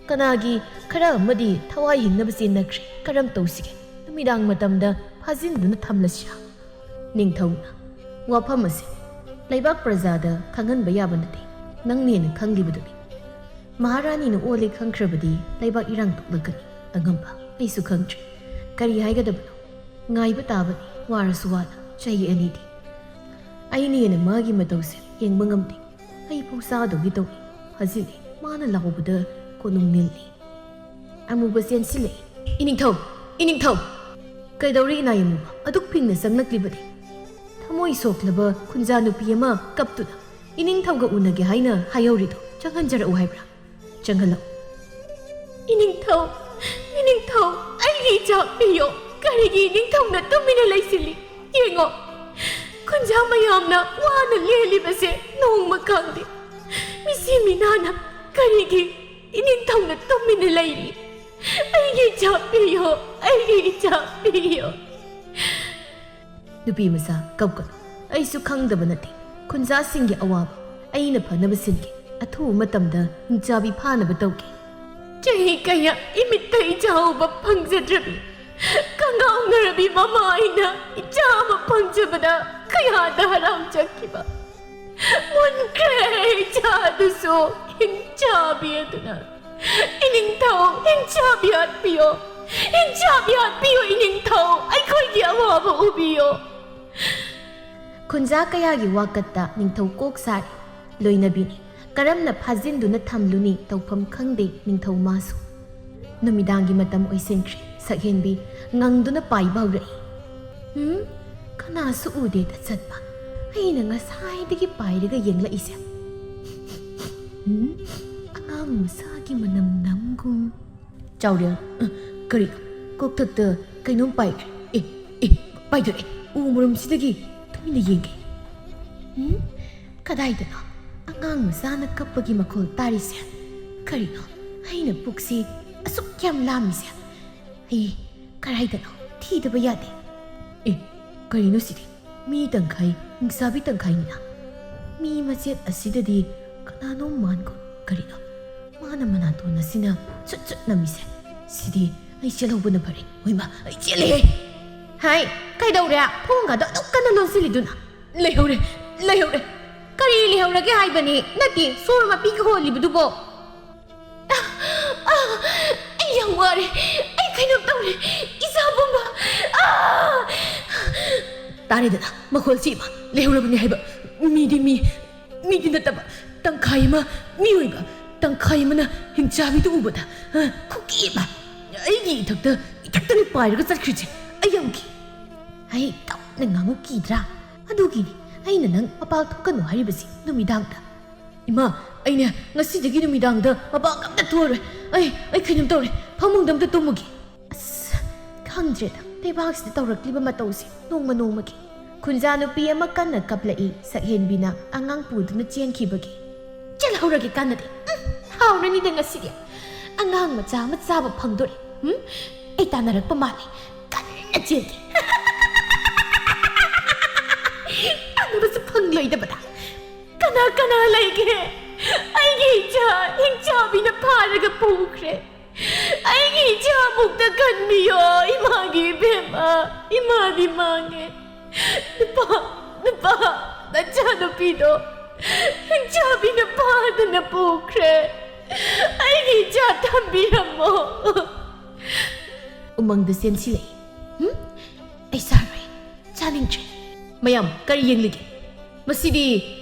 ꯀꯅꯥꯒꯤ ꯈꯔ ꯑꯃꯗꯤ ꯊꯋꯥꯏ ꯍꯤꯡꯅꯕ ꯆꯦꯟꯅꯈ꯭ꯔꯦ꯫ ꯀꯔꯝ ꯇꯧꯁꯤꯒꯦ? ꯅꯨꯃꯤꯗꯥꯡ ꯃꯇꯝꯗ ꯐꯥꯖꯤꯟꯗꯨꯅ ꯊꯝꯂꯁꯤꯔꯥ?" ꯅꯤꯡꯊꯧꯅ, "ꯋꯥꯐꯝ ꯑꯁꯤ ꯂꯩꯕꯥꯛ ꯄ꯭ꯔꯖꯥꯗ ꯈꯪꯍꯟꯕ ꯌꯥꯕ ꯅꯠꯇꯦ꯫ ꯅꯪꯅ ꯍꯦꯟꯅ ꯈꯪꯂꯤꯕꯗꯨꯅꯤ꯫ ꯃꯍꯥꯔꯥꯅꯤꯅ ꯑꯣꯜꯂꯦ ꯈꯪꯈ꯭ꯔꯕꯗꯤ ꯂꯩꯕꯥꯛ ꯏꯔꯥꯡ ꯊꯣꯛꯂꯛꯀꯅꯤ꯫ ꯑꯉꯝꯕ, ꯑꯩꯁꯨ ꯈꯪꯗ꯭ꯔꯦ꯫ ꯀꯔꯤ ꯍꯥꯏꯒꯗꯕꯅꯣ? ꯉꯥꯏꯕ ꯇꯥꯕꯅꯤ, ꯋꯥꯔꯁꯨ ꯋꯥꯅ, ꯆꯍꯤ ꯑꯅꯤꯗꯤ꯫ ꯑꯩꯅ ꯍꯦꯟꯅ ꯃꯥꯒꯤ ꯃꯇꯧꯁꯦ ꯌꯦꯡꯕ ꯉꯝꯗꯦ꯫ ꯑꯩ ꯐꯥꯎ ꯆꯥꯗꯧꯒꯤ ꯇꯧꯏ꯫ ꯐꯥꯖꯤꯜꯂꯦ꯫ ꯃꯥꯅ ꯂꯥꯎꯕꯗ ꯀꯣꯅꯨꯡ ꯅꯤꯜꯂꯤ꯫" ꯑꯃꯨꯕ ꯆꯦꯟꯁꯤꯜꯂꯛꯏ꯫ "ꯏꯅꯤꯡꯊꯧ! ꯏꯅꯤꯡꯊꯧ!" "ꯀꯩꯗꯧꯔꯤ, ꯏꯅꯥꯏ ꯑꯃꯨꯕ? ꯑꯗꯨꯛ ꯐꯤꯡꯅ ꯆꯪꯂꯛꯂꯤꯕꯗꯤ?" ꯊꯃꯣꯏ ꯁꯣꯛꯂꯕ ꯈꯨꯟꯖꯥ ꯅꯨꯄꯤ ꯑꯃ ꯀꯞꯇꯨꯅ ꯏꯅꯤꯡꯊꯧꯒ ꯎꯅꯒꯦ ꯍꯥꯏꯅ ꯍꯥꯏꯍꯧꯔꯤꯗꯣ ꯆꯪꯍꯟꯖꯔꯛꯎ ꯍꯥꯏꯕ꯭ꯔꯥ? ꯆꯪꯍꯜꯂꯛꯎ꯫ "ꯏꯅꯤꯡꯊꯧ, ꯏꯅꯤꯡꯊꯧ, ꯑꯩꯒꯤ ꯏꯆꯥ ꯄꯤꯌꯣ꯫ ꯀꯔꯤꯒꯤ ꯏꯅꯤꯡꯊꯧꯅ ꯇꯨꯃꯤꯟꯅ ꯂꯩꯁꯤꯜꯂꯤ? ꯌꯦꯡꯉꯣ, ꯈꯨꯟꯖꯥ ꯃꯌꯥꯝꯅ ꯋꯥꯅ ꯂꯦꯜꯂꯤꯕꯁꯦ ꯅꯣꯡꯃ ꯈꯪꯗꯦ꯫ ꯃꯤꯁꯤ ꯃꯤꯅꯥꯅ ꯀꯔꯤꯒꯤ ꯏꯅꯤꯡꯊꯧꯅ ꯇꯨꯃꯤꯟꯅ ꯂꯩꯔꯤ? ꯑꯩꯒꯤ ꯏꯆꯥ ꯄꯤꯌꯣ, ꯑꯩꯒꯤ ꯏꯆꯥ ꯄꯤꯌꯣ꯫" ꯅꯨꯄꯤ ꯃꯆꯥ, ꯀꯞꯀꯅꯨ꯫ ꯑꯩꯁꯨ ꯈꯪꯗꯕ ꯅꯠꯇꯦ꯫ ꯈꯨꯟꯖꯥꯁꯤꯡꯒꯤ ꯑꯋꯥꯕ ꯑꯩꯅ ꯐꯅꯕ ꯁꯤꯟꯒꯦ꯫ ꯑꯊꯨꯕ ꯃꯇꯝꯗ ꯍꯤꯡꯆꯥꯕꯤ ꯐꯥꯅꯕ ꯇꯧꯒꯦ꯫ ꯆꯍꯤ ꯀꯌꯥ ꯏꯃꯤꯠꯇ ꯏꯆꯥ ꯎꯕ ꯐꯪꯖꯗ꯭ꯔꯕꯤ, ꯀꯪꯒꯥꯎꯅꯔꯕꯤ ꯃꯃꯥ ꯑꯩꯅ ꯏꯆꯥ ꯑꯃ ꯐꯪꯖꯕꯗ ꯀꯌꯥꯗ ꯍꯔꯥꯎꯖꯈꯤꯕ꯫ ꯃꯨꯟꯈ꯭ꯔꯦ ꯏꯆꯥꯗꯨꯁꯨ ꯍꯤꯡꯆꯥꯕꯤ ꯑꯗꯨꯅ꯫ ꯏꯅꯤꯡꯊꯧ, ꯍꯤꯡꯆꯥꯕꯤ ꯍꯥꯠꯄꯤꯌꯣ꯫ ꯍꯤꯡꯆꯥꯕꯤ ꯍꯥꯠꯄꯤꯌꯣ, ꯏꯅꯤꯡꯊꯧ꯫ ꯑꯩꯈꯣꯏꯒꯤ ꯑꯋꯥꯕ ꯎꯕꯤꯌꯣ꯫ ꯈꯨꯟꯖꯥ ꯀꯌꯥꯒꯤ ꯋꯥꯀꯠꯇ ꯅꯤꯡꯊꯧ ꯀꯣꯛ ꯁꯥꯔꯦ꯫ ꯂꯣꯏꯅꯕꯤꯅꯤ꯫ ꯀꯔꯝꯅ ꯐꯥꯖꯤꯟꯗꯨꯅ ꯊꯝꯂꯨꯅꯤ ꯇꯧꯐꯝ ꯈꯪꯗꯦ ꯅꯤꯡꯊꯧ ꯃꯥꯁꯨ꯫ ꯅꯨꯃꯤꯗꯥꯡꯒꯤ ꯃꯇꯝ ꯑꯣꯏꯁꯤꯟꯈ꯭ꯔꯦ꯫ ꯁꯛꯍꯦꯟꯕꯤ ꯉꯪꯗꯨꯅ ꯄꯥꯏꯕ ꯍꯧꯔꯛꯏ꯫ "ꯎꯝ? ꯀꯅꯥꯁꯨ ꯎꯗꯦꯗ ꯆꯠꯄ꯫ ꯑꯩꯅ ꯉꯁꯥꯏꯗꯒꯤ ꯄꯥꯏꯔꯒ ꯌꯦꯡꯂꯛꯏꯁꯦ꯫ ꯎꯝ? ꯑꯉꯥꯡ ꯃꯆꯥꯒꯤ ꯃꯅꯝ ꯅꯝꯒꯨꯝ꯫" ꯆꯥꯎꯔꯦꯜ, "ꯑ, ꯀꯔꯤ? ꯀꯣꯛꯊꯛꯇ ꯀꯩꯅꯣꯝ ꯄꯥꯏꯈ꯭ꯔꯦ꯫ ꯑꯦ, ꯑꯦ, ꯄꯥꯏꯊꯣꯔꯛꯑꯦ꯫ ꯎ ꯃꯔꯨꯝꯁꯤꯗꯒꯤ ꯇꯨꯃꯤꯟꯅ ꯌꯦꯡꯒꯦ꯫ ꯎꯝ? ꯀꯗꯥꯏꯗꯅꯣ ꯑꯉꯥꯡ ꯃꯆꯥꯅ ꯀꯞꯄꯒꯤ ꯃꯈꯣꯜ ꯇꯥꯔꯤꯁꯦ? ꯀꯔꯤꯅꯣ ꯑꯩꯅ ꯄꯨꯛꯁꯤ ꯑꯁꯨꯛ ꯌꯥꯝ ꯂꯥꯝꯃꯤꯁꯦ? ꯑꯩ ꯀꯗꯥꯏꯗꯅꯣ ꯊꯤꯗꯕ ꯌꯥꯗꯦ꯫ ꯑꯦ, ꯀꯔꯤꯅꯣ ꯁꯤꯗꯤ? ꯃꯤ ꯇꯪꯈꯥꯏ, ꯍꯤꯡꯆꯥꯕꯤ ꯇꯪꯈꯥꯏꯅꯤꯅ꯫ ꯃꯤ ꯃꯆꯦꯠ ꯑꯁꯤꯗꯗꯤ ꯀꯅꯥꯅꯣꯝ ꯃꯥꯟꯒꯨꯝ꯫ ꯀꯔꯤꯅꯣ ꯃꯥꯅ ꯃꯅꯥꯇꯣꯟ ꯑꯁꯤꯅ ꯆꯨꯠ ꯆꯨꯠ ꯅꯝꯃꯤꯁꯦ? ꯁꯤꯗꯤ ꯑꯩ ꯆꯦꯜꯍꯧꯕꯅ ꯐꯔꯦ꯫ ꯍꯣꯏꯃ, ꯑꯩ ꯆꯦꯜꯂꯦ!" "ꯍꯥꯏ, ꯀꯩꯗꯧꯔꯦ? ꯊꯣꯡꯒꯗꯣ ꯑꯗꯨꯛ ꯀꯟꯅ ꯂꯣꯟꯁꯤꯜꯂꯤꯗꯨꯅ?" "ꯂꯩꯍꯧꯔꯦ, ꯂꯩꯍꯧꯔꯦ!" "ꯀꯔꯤ ꯂꯩꯍꯧꯔꯒꯦ ꯍꯥꯏꯕꯅꯤ? ꯅꯠꯇꯦ, ꯁꯣꯔ ꯃꯄꯤꯒ ꯍꯣꯜꯂꯤꯕꯗꯨꯕꯣ?" "ꯑꯥ, ꯑꯥ, ꯑꯩ ꯌꯥꯝ ꯋꯥꯔꯦ꯫ ꯑꯩ ꯀꯩꯅꯣꯝ ꯇꯧꯔꯦ꯫ ꯏꯆꯥ ꯄꯨꯝꯕ꯫ ꯑꯥ!" ꯇꯥꯔꯦꯗꯅ ꯃꯈꯣꯜꯁꯤ, ꯏꯃꯥ, ꯂꯩꯍꯧꯔꯕꯅꯤ ꯍꯥꯏꯕ꯫ ꯃꯤꯗꯤ ꯃꯤ, ꯃꯤꯗꯤ ꯅꯠꯇꯕ, ꯇꯪꯈꯥꯏ ꯑꯃ ꯃꯤ ꯑꯣꯏꯕ, ꯇꯪꯈꯥꯏ ꯑꯃꯅ ꯍꯤꯡꯆꯥꯕꯤꯗꯨ ꯎꯕꯗ, ꯑ, ꯈꯨꯀꯤ ꯑꯃ꯫ ꯑꯩꯒꯤ ꯏꯊꯛꯇ, ꯏꯊꯛꯇꯅꯤ ꯄꯥꯏꯔꯒ ꯆꯠꯈ꯭ꯔꯤꯁꯦ꯫ ꯑꯩ ꯌꯥꯝ ꯀꯤ꯫ "ꯍꯩ, ꯇꯞꯅ ꯉꯥꯡꯉꯨ, ꯀꯤꯗ꯭ꯔꯥ? ꯑꯗꯨꯒꯤꯅꯤ ꯑꯩꯅ ꯅꯪ ꯃꯄꯥꯟ ꯊꯣꯛꯀꯅꯨ ꯍꯥꯏꯔꯤꯕꯁꯤ ꯅꯨꯃꯤꯗꯥꯡꯗ꯫ ꯏꯃꯥ, ꯑꯩꯅꯦ ꯉꯁꯤꯗꯒꯤ ꯅꯨꯃꯤꯗꯥꯡꯗ ꯃꯄꯥꯟ ꯑꯝꯇ ꯊꯣꯛꯑꯔꯣꯏ꯫ ꯑꯩ, ꯑꯩ ꯀꯩꯅꯣꯝ ꯇꯧꯔꯦ, ꯐꯃꯨꯡꯗ ꯑꯝꯇ ꯇꯨꯝꯃꯨꯒꯦ꯫ ꯑꯁ, ꯈꯪꯗ꯭ꯔꯦꯗ, ꯂꯩꯕꯥꯛꯁꯤꯗ ꯇꯧꯔꯛꯂꯤꯕ ꯃꯇꯧꯁꯦ ꯅꯣꯡꯃ ꯅꯣꯡꯃꯒꯤ꯫ ꯈꯨꯟꯖꯥ ꯅꯨꯄꯤ ꯑꯃ ꯀꯟꯅ ꯀꯞꯂꯛꯏ, ꯁꯛꯍꯦꯟꯕꯤꯅ ꯑꯉꯥꯡ ꯄꯨꯗꯨꯅ ꯆꯦꯟꯈꯤꯕꯒꯤ꯫ "ꯆꯠꯍꯧꯔꯒꯦ, ꯀꯥꯟꯅꯗꯦ꯫ ꯎꯝ, ꯍꯥꯎꯔꯅꯤꯗ ꯉꯁꯤꯗꯤ꯫ ꯑꯉꯥꯡ ꯃꯆꯥ ꯑꯃ ꯆꯥꯕ ꯐꯪꯗꯣꯔꯦ꯫ ꯎꯝ, ꯑꯩ ꯇꯥꯟꯅꯔꯛꯄ ꯃꯥꯜꯂꯦ꯫ ꯀꯟꯅ ꯆꯦꯟꯒꯦ꯫ ꯇꯥꯟꯅꯕꯁꯨ ꯐꯪꯂꯣꯏꯗꯕꯗ꯫ ꯀꯅꯥ ꯀꯅꯥ ꯂꯩꯒꯦ? ꯑꯩꯒꯤ ꯏꯆꯥ ꯍꯤꯡꯆꯥꯕꯤꯅ ꯐꯥꯔꯒ ꯄꯨꯈ꯭ꯔꯦ꯫ ꯑꯩꯒꯤ ꯏꯆꯥ ꯑꯃꯨꯛꯇ ꯈꯟꯕꯤꯌꯣ, ꯏꯃꯥꯒꯤ ꯏꯕꯦꯝꯃ, ꯏꯃꯥꯗꯤ ꯃꯥꯡꯉꯦ꯫ ꯅꯨꯄꯥ, ꯅꯨꯄꯥ, ꯅꯆꯥꯅꯨꯄꯤꯗꯣ ꯍꯤꯡꯆꯥꯕꯤꯅ ꯐꯥꯗꯅ ꯄꯨꯈ꯭ꯔꯦ꯫ ꯑꯩꯒꯤ ꯏꯆꯥ ꯊꯝꯕꯤꯔꯝꯃꯣ꯫" ꯎꯃꯪꯗ ꯆꯦꯟꯁꯤꯜꯂꯛꯏ꯫ ꯍꯨꯝ? ꯑꯩ ꯆꯥꯔꯣꯏ, ꯆꯥꯅꯤꯡꯗ꯭ꯔꯦ꯫ ꯃꯌꯥꯝ, ꯀꯔꯤ ꯌꯦꯡꯂꯤꯒꯦ? ꯃꯁꯤꯗꯤ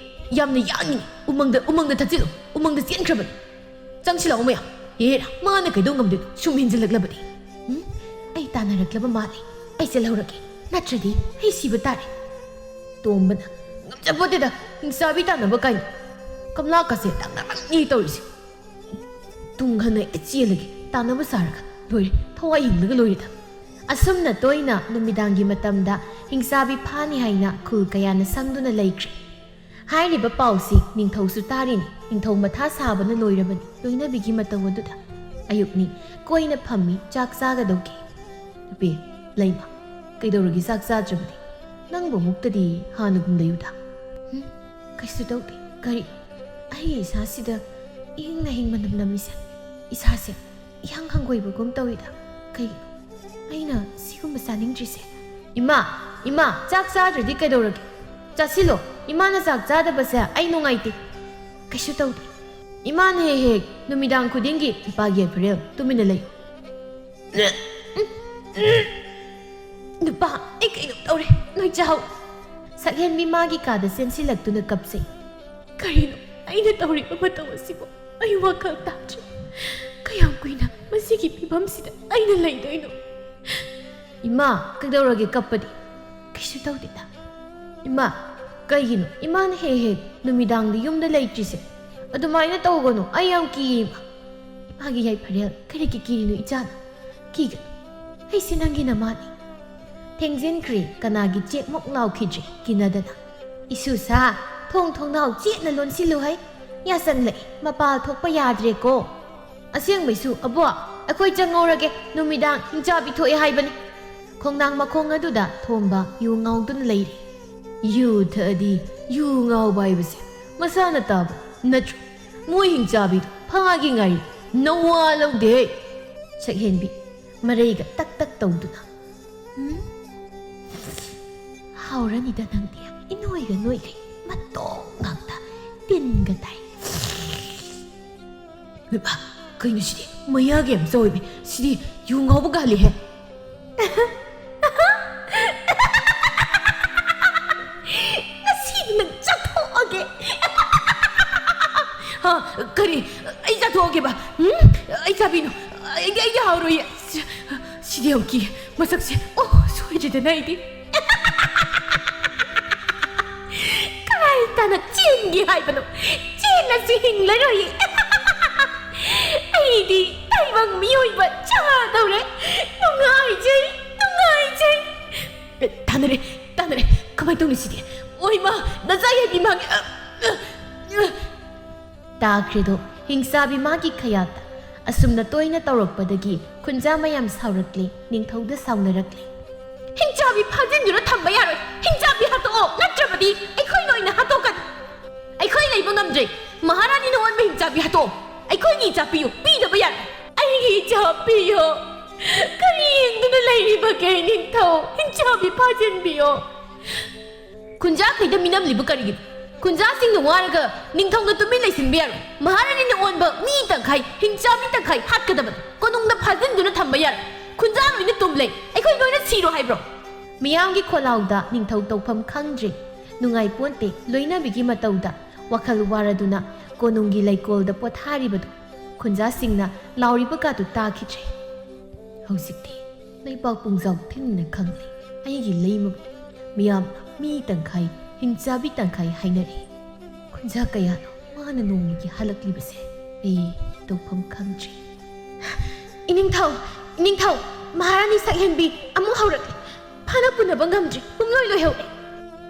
ꯌꯥꯝꯅ ꯌꯥꯡꯏ꯫ ꯎꯃꯪꯗ, ꯎꯃꯪꯗ ꯊꯠꯆꯤꯜꯂꯨ꯫ ꯎꯃꯪꯗ ꯆꯦꯟꯈ꯭ꯔꯕꯅꯤ꯫ ꯆꯪꯁꯤꯜꯂꯛꯑꯣ ꯃꯌꯥꯝ꯫ ꯍꯦꯔꯥ, ꯃꯥꯅ ꯀꯩꯗꯧ ꯉꯝꯗꯣꯏꯅꯣ? ꯁꯨꯝ ꯍꯦꯟꯖꯤꯜꯂꯛꯂꯕꯗꯤ꯫ ꯎꯝ? ꯑꯩ ꯇꯥꯟꯅꯔꯛꯂꯕ ꯃꯥꯜꯂꯦ꯫ ꯑꯩ ꯆꯠꯍꯧꯔꯒꯦ꯫ ꯅꯠꯇ꯭ꯔꯗꯤ ꯑꯩ ꯁꯤꯕ ꯇꯥꯔꯦ꯫ ꯇꯣꯝꯕꯅ, "ꯉꯝꯖꯄꯣꯠꯇꯦꯗ, ꯍꯤꯡꯆꯥꯕꯤ ꯇꯥꯟꯅꯕ ꯀꯥꯏꯅ꯫ ꯀꯝꯂꯥꯀꯁꯦ ꯇꯥꯟꯅꯔꯝꯅꯤ ꯇꯧꯔꯤꯁꯦ꯫ ꯇꯨꯡ ꯍꯟꯅ ꯍꯦꯛꯇ ꯆꯦꯜꯂꯒꯦ, ꯇꯥꯟꯅꯕ ꯁꯥꯔꯒ꯫ ꯂꯣꯏꯔꯦ, ꯊꯋꯥꯏ ꯍꯤꯡꯂꯒ ꯂꯣꯏꯔꯦꯗ꯫" ꯑꯁꯨꯝꯅ ꯇꯣꯏꯅ ꯅꯨꯃꯤꯗꯥꯡꯒꯤ ꯃꯇꯝꯗ ꯍꯤꯡꯆꯥꯕꯤ ꯐꯥꯅꯤ ꯍꯥꯏꯅ ꯈꯨꯜ ꯀꯌꯥꯅ ꯁꯪꯗꯨꯅ ꯂꯩꯈ꯭ꯔꯦ꯫ ꯍꯥꯏꯔꯤꯕ ꯄꯥꯎꯁꯤ ꯅꯤꯡꯊꯧꯁꯨ ꯇꯥꯔꯤꯅꯤ꯫ ꯅꯤꯡꯊꯧ ꯃꯊꯥ ꯁꯥꯕꯅ ꯂꯣꯏꯔꯕꯅꯤ ꯂꯣꯏꯅꯕꯤꯒꯤ ꯃꯇꯧ ꯑꯗꯨꯗ꯫ ꯑꯌꯨꯛꯅꯤ, ꯀꯣꯏꯅ ꯐꯝꯃꯤ, ꯆꯥꯛ ꯆꯥꯒꯗꯧꯒꯦ꯫ ꯅꯨꯄꯤ, ꯂꯩꯃ, ꯀꯩꯗꯧꯔꯒꯦ ꯆꯥꯛ ꯆꯥꯗ꯭ꯔꯕꯗꯤ? ꯅꯪꯕꯨ ꯑꯃꯨꯛꯇꯗꯤ ꯍꯥꯟꯅꯒꯨꯝ ꯂꯩꯌꯨꯗ꯫ ꯍꯨꯝ, ꯀꯩꯁꯨ ꯇꯧꯗꯦ꯫ ꯀꯔꯤ? ꯑꯩ ꯏꯁꯥꯁꯤꯗ ꯏꯍꯤꯡ ꯅꯥꯍꯤꯡ ꯃꯅꯝ ꯅꯝꯃꯤꯁꯦ, ꯏꯁꯥꯁꯦ ꯏꯍꯪ ꯍꯪꯒꯣꯏꯕꯒꯨꯝ ꯇꯧꯏꯗ꯫ ꯀꯩꯒꯤꯅꯣ ꯑꯩꯅ ꯁꯤꯒꯨꯝꯕ ꯆꯥꯅꯤꯡꯗ꯭ꯔꯤꯁꯦ? ꯏꯃꯥ, ꯏꯃꯥ, ꯆꯥꯛ ꯆꯥꯗ꯭ꯔꯗꯤ ꯀꯩꯗꯧꯔꯒꯦ? ꯆꯥꯁꯤꯜꯂꯣ꯫ ꯏꯃꯥꯅ ꯆꯥꯛ ꯆꯥꯗꯕꯁꯦ ꯑꯩ ꯅꯨꯡꯉꯥꯏꯇꯦ꯫ ꯀꯩꯁꯨ ꯇꯧꯗꯦ꯫ ꯏꯃꯥꯅ ꯍꯦꯛ ꯍꯦꯛ ꯅꯨꯃꯤꯗꯥꯡ ꯈꯨꯗꯤꯡꯒꯤ ꯏꯄꯥꯒꯤ ꯑꯦꯄꯔꯦꯜ ꯇꯨꯃꯤꯟꯅ ꯂꯩꯌꯨ꯫ ꯅꯨꯄꯥ, ꯑꯩ ꯀꯩꯅꯣꯝ ꯇꯧꯔꯦ, ꯅꯣꯏ ꯆꯥꯍꯧ꯫ ꯁꯛꯍꯦꯟꯕꯤ ꯃꯥꯒꯤ ꯀꯥꯗ ꯆꯦꯟꯁꯤꯜꯂꯛꯇꯨꯅ ꯀꯞꯆꯩ꯫ ꯀꯔꯤꯅꯣ ꯑꯩꯅ ꯇꯧꯔꯤꯕ ꯃꯇꯧ ꯑꯁꯤꯕꯨ? ꯑꯩ ꯋꯥꯈꯜ ꯇꯥꯗ꯭ꯔꯦ꯫ ꯀꯌꯥꯝ ꯀꯨꯏꯅ ꯃꯁꯤꯒꯤ ꯐꯤꯕꯝꯁꯤꯗ ꯑꯩꯅ ꯂꯩꯗꯣꯏꯅꯣ? ꯏꯃꯥ, ꯀꯩꯗꯧꯔꯒꯦ ꯀꯞꯄꯗꯤ? ꯀꯩꯁꯨ ꯇꯧꯗꯦꯗ꯫ "ꯏꯃꯥ, ꯀꯩꯒꯤꯅꯣ ꯏꯃꯥꯅ ꯍꯦꯛ ꯍꯦꯛ ꯅꯨꯃꯤꯗꯥꯡꯗ ꯌꯨꯝꯗ ꯂꯩꯇ꯭ꯔꯤꯁꯦ? ꯑꯗꯨꯃꯥꯏꯅ ꯇꯧꯒꯅꯨ, ꯑꯩ ꯌꯥꯝ ꯀꯤꯌꯦ ꯏꯃꯥ꯫ ꯏꯃꯥꯒꯤ ꯌꯥꯏꯐꯔꯦꯜ ꯀꯔꯤꯒꯤ ꯀꯤꯔꯤꯅꯣ ꯏꯆꯥꯅ? ꯀꯤꯒꯅꯨ, ꯑꯩꯁꯦ ꯅꯪꯒꯤ ꯅꯃꯥꯅꯤ꯫" ꯊꯦꯡꯖꯤꯟꯈ꯭ꯔꯦ, ꯀꯅꯥꯒꯤ ꯆꯦꯛꯃꯨꯛ ꯂꯥꯎꯈꯤꯗ꯭ꯔꯦ ꯀꯤꯅꯗꯅ꯫ "ꯏꯁꯨꯁꯥ, ꯊꯣꯡ ꯊꯣꯡꯅꯥꯎ ꯆꯦꯠꯅ ꯂꯣꯟꯁꯤꯜꯂꯨ ꯍꯩ꯫ ꯌꯥꯆꯪꯂꯛꯑꯦ, ꯃꯄꯥꯜ ꯊꯣꯛꯄ ꯌꯥꯗ꯭ꯔꯦꯀꯣ꯫" "ꯑꯁꯦꯡꯕꯩꯁꯨ ꯑꯕꯣꯛ, ꯑꯩꯈꯣꯏ ꯆꯪꯍꯧꯔꯒꯦ, ꯅꯨꯃꯤꯗꯥꯡ ꯍꯤꯡꯆꯥꯕꯤ ꯊꯣꯛꯑꯦ ꯍꯥꯏꯕꯅꯤ꯫" ꯈꯣꯡꯅꯥꯡ ꯃꯈꯣꯡ ꯑꯗꯨꯗ ꯊꯣꯝꯕ ꯌꯨ ꯉꯥꯎꯗꯨꯅ ꯂꯩꯔꯤ꯫ "ꯌꯨ ꯊꯛꯑꯗꯤ ꯌꯨ ꯉꯥꯎꯕ ꯍꯥꯏꯕꯁꯦ ꯃꯁꯥꯅ ꯇꯥꯕ ꯅꯠꯇ꯭ꯔꯣ? ꯃꯣꯏ ꯍꯤꯡꯆꯥꯕꯤꯗꯣ ꯐꯥꯒꯤ ꯉꯥꯏ, ꯅꯋꯥ ꯂꯧꯗꯦ꯫" ꯁꯛꯍꯦꯟꯕꯤ ꯃꯔꯩꯒ ꯇꯛ ꯇꯛ ꯇꯧꯗꯨꯅ꯫ "ꯎꯝ? ꯍꯥꯎꯔꯅꯤꯗ ꯅꯪꯗꯤ, ꯏꯅꯣꯏꯒ ꯅꯣꯏꯒꯩ, ꯃꯇꯣꯡ ꯉꯥꯛꯇ, ꯇꯤꯟꯒ ꯇꯥꯏ꯫" "ꯍꯩꯃꯥ, ꯀꯩꯅꯣ ꯁꯤꯗꯤ? ꯃꯌꯥꯒ ꯌꯥꯝ ꯆꯥꯎꯋꯤꯃꯤ꯫ ꯁꯤꯗꯤ ꯌꯨ ꯉꯥꯎꯕ ꯒꯥꯂꯤꯍꯦ꯫" "ꯉꯁꯤꯗꯤ ꯅꯪ ꯆꯥꯊꯣꯛꯑꯒꯦ꯫" "ꯍꯥ? ꯀꯔꯤ? ꯑꯩ ꯆꯥꯊꯣꯛꯑꯒꯦꯕ? ꯎꯝ? ꯑꯩ ꯆꯥꯕꯤꯅꯨ꯫ ꯑꯩꯗꯤ, ꯑꯩꯗꯤ ꯍꯥꯎꯔꯣꯏꯌꯦ꯫ ꯁꯤꯗꯤ ꯌꯥꯝ ꯀꯤ꯫ ꯃꯁꯛꯁꯦ, ꯑꯣ, ꯁꯣꯏꯗ꯭ꯔꯦꯗꯅ ꯑꯩꯗꯤ꯫" "ꯀꯥꯏ ꯇꯥꯅ ꯆꯦꯟꯒꯦ ꯍꯥꯏꯕꯅꯣ? ꯆꯦꯜꯂꯁꯨ ꯍꯤꯡꯂꯔꯣꯏ꯫" "ꯑꯩꯗꯤ ꯇꯥꯏꯕꯪ ꯃꯤꯑꯣꯏꯕ ꯆꯥꯗꯧꯔꯦ꯫ ꯅꯨꯡꯉꯥꯏꯖꯩ, ꯅꯨꯡꯉꯥꯏꯖꯩ꯫" "ꯇꯥꯟꯅꯔꯦ, ꯇꯥꯟꯅꯔꯦ꯫ ꯀꯃꯥꯏꯅ ꯇꯧꯅꯤ ꯁꯤꯗꯤ? ꯑꯣꯏꯃꯥ, ꯅꯆꯥ ꯌꯥꯏꯕꯤ ꯃꯥꯡꯉꯦ꯫" ꯇꯥꯈ꯭ꯔꯦꯗꯣ ꯍꯤꯡꯆꯥꯕꯤ ꯃꯥꯒꯤ ꯈꯌꯥꯠꯇ꯫ ꯑꯁꯨꯝꯅ ꯇꯣꯏꯅ ꯇꯧꯔꯛꯄꯗꯒꯤ ꯈꯨꯟꯖꯥ ꯃꯌꯥꯝ ꯁꯥꯎꯔꯛꯂꯦ, ꯅꯤꯡꯊꯧꯗ ꯁꯥꯎꯅꯔꯛꯂꯦ꯫ "ꯍꯤꯡꯆꯥꯕꯤ ꯐꯥꯖꯤꯟꯗꯨꯅ ꯊꯝꯕ ꯌꯥꯔꯣꯏ꯫ ꯍꯤꯡꯆꯥꯕꯤ ꯍꯥꯠꯇꯣꯛꯑꯣ, ꯅꯠꯇ꯭ꯔꯕꯗꯤ ꯑꯩꯈꯣꯏ ꯂꯣꯏꯅ ꯍꯥꯠꯇꯣꯛꯀꯅꯤ꯫ ꯑꯩꯈꯣꯏ ꯂꯩꯕ ꯉꯝꯗ꯭ꯔꯦ꯫ ꯃꯍꯥꯔꯥꯅꯤꯅ ꯑꯣꯟꯕ ꯍꯤꯡꯆꯥꯕꯤ ꯍꯥꯠꯇꯣꯛꯑꯣ꯫ ꯑꯩꯈꯣꯏꯒꯤ ꯏꯆꯥ ꯄꯤꯌꯨ, ꯄꯤꯗꯕ ꯌꯥꯔꯣꯏ꯫" "ꯑꯩꯒꯤ ꯏꯆꯥ ꯄꯤꯌꯣ꯫ ꯀꯔꯤ ꯌꯦꯡꯗꯨꯅ ꯂꯩꯔꯤꯕꯒꯦ ꯅꯤꯡꯊꯧ? ꯍꯤꯡꯆꯥꯕꯤ ꯐꯥꯖꯤꯟꯕꯤꯌꯣ꯫" "ꯈꯨꯟꯖꯥꯈꯩꯗ ꯃꯤꯅꯝꯂꯤꯕ ꯀꯔꯤꯒꯤꯅꯣ? ꯈꯨꯟꯖꯥꯁꯤꯡꯅ ꯋꯥꯔꯒ ꯅꯤꯡꯊꯧꯅ ꯇꯨꯃꯤꯟ ꯂꯩꯁꯤꯟꯕ ꯌꯥꯔꯣꯏ꯫ ꯃꯍꯥꯔꯥꯅꯤꯅ ꯑꯣꯟꯕ ꯃꯤ ꯇꯪꯈꯥꯏ, ꯍꯤꯡꯆꯥꯕꯤ ꯇꯪꯈꯥꯏ ꯍꯥꯠꯀꯗꯕꯅꯤ꯫ ꯀꯣꯅꯨꯡꯗ ꯐꯥꯖꯤꯟꯗꯨꯅ ꯊꯝꯕ ꯌꯥꯔꯣꯏ꯫ ꯈꯨꯟꯖꯥ ꯂꯣꯏꯅ ꯇꯨꯝꯂꯩ꯫ ꯑꯩꯈꯣꯏ ꯂꯣꯏꯅ ꯁꯤꯔꯣ ꯍꯥꯏꯕ꯭ꯔꯣ?" ꯃꯤꯌꯥꯝꯒꯤ ꯈꯣꯜꯂꯥꯎꯗ ꯅꯤꯡꯊꯧ ꯇꯧꯐꯝ ꯈꯪꯗ꯭ꯔꯦ꯫ ꯅꯨꯡꯉꯥꯏꯄꯣꯟꯇꯦ꯫ ꯂꯣꯏꯅꯕꯤꯒꯤ ꯃꯇꯧꯗ ꯋꯥꯈꯜ ꯋꯥꯔꯗꯨꯅ ꯀꯣꯅꯨꯡꯒꯤ ꯂꯩꯀꯣꯜꯗ ꯄꯣꯊꯥꯔꯤꯕꯗꯨ ꯈꯨꯟꯖꯥꯁꯤꯡꯅ ꯂꯥꯎꯔꯤꯕꯒꯗꯨ ꯇꯥꯈꯤꯗ꯭ꯔꯦ꯫ ꯍꯧꯖꯤꯛꯇꯤ ꯂꯩꯕꯥꯛ ꯄꯨꯡꯖꯥꯎ ꯊꯤꯟꯅ ꯈꯪꯂꯦ ꯑꯩꯒꯤ ꯂꯩꯃꯕꯨ꯫ ꯃꯤꯌꯥꯝꯅ ꯃꯤ ꯇꯪꯈꯥꯏ, ꯍꯤꯡꯆꯥꯕꯤ ꯇꯪꯈꯥꯏ ꯍꯥꯏꯅꯔꯤ꯫ ꯈꯨꯟꯖꯥ ꯀꯌꯥꯅꯣ ꯃꯥꯅ ꯅꯣꯡꯃꯒꯤ ꯍꯜꯂꯛꯂꯤꯕꯁꯦ ꯑꯩ ꯇꯧꯐꯝ ꯈꯪꯗ꯭ꯔꯤ꯫ ꯏꯅꯤꯡꯊꯧ, ꯏꯅꯤꯡꯊꯧ, ꯃꯍꯥꯔꯥꯅꯤ ꯁꯛꯍꯦꯟꯕꯤ ꯑꯃꯨꯛ ꯍꯧꯔꯛꯂꯦ꯫ ꯐꯥꯅ ꯄꯨꯅꯕ ꯉꯝꯗ꯭ꯔꯤ, ꯄꯨꯡꯂꯣꯏ ꯂꯣꯏꯍꯧꯔꯦ꯫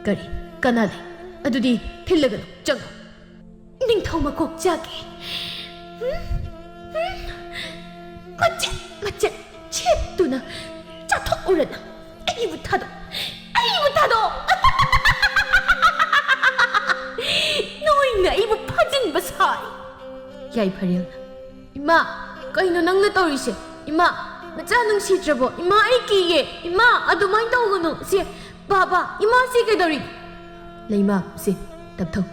ꯀꯔꯤ? ꯀꯅꯥ ꯂꯩ? ꯑꯗꯨꯗꯤ ꯊꯤꯜꯂꯒꯅꯨ, ꯆꯪꯉꯣ꯫ ꯅꯤꯡꯊꯧ ꯃꯀꯣꯛ ꯆꯥꯛꯀꯦ꯫ ꯍꯨꯝ? ꯍꯨꯝ? ꯃꯆꯦꯠ ꯃꯆꯦꯠ ꯁꯦꯠꯇꯨꯅ ꯆꯥꯊꯣꯛꯎꯔꯅꯨ꯫ ꯑꯩꯕꯨ ꯊꯥꯗꯣꯛ꯫ ꯑꯩꯕꯨ ꯊꯥꯗꯣꯛ꯫ ꯅꯣꯏꯅ ꯑꯩꯕꯨ ꯐꯥꯖꯤꯟꯕ ꯁꯥꯏ꯫ ꯌꯥꯏꯐꯔꯦꯜꯅ, "ꯏꯃꯥ, ꯀꯩꯅꯣ ꯅꯪꯅ ꯇꯧꯔꯤꯁꯦ? ꯏꯃꯥ, ꯅꯆꯥ ꯅꯨꯡꯁꯤꯗ꯭ꯔꯕꯣ? ꯏꯃꯥ, ꯑꯩ ꯀꯤꯌꯦ꯫ ꯏꯃꯥ, ꯑꯗꯨꯃꯥꯏꯅ ꯇꯧꯒꯅꯨ꯫ ꯁꯦ, ꯕꯥꯕꯥ, ꯏꯃꯥ, ꯁꯤ ꯀꯩꯗꯧꯔꯤ?" "ꯂꯩꯃ, ꯁꯦ, ꯇꯞꯊꯧ,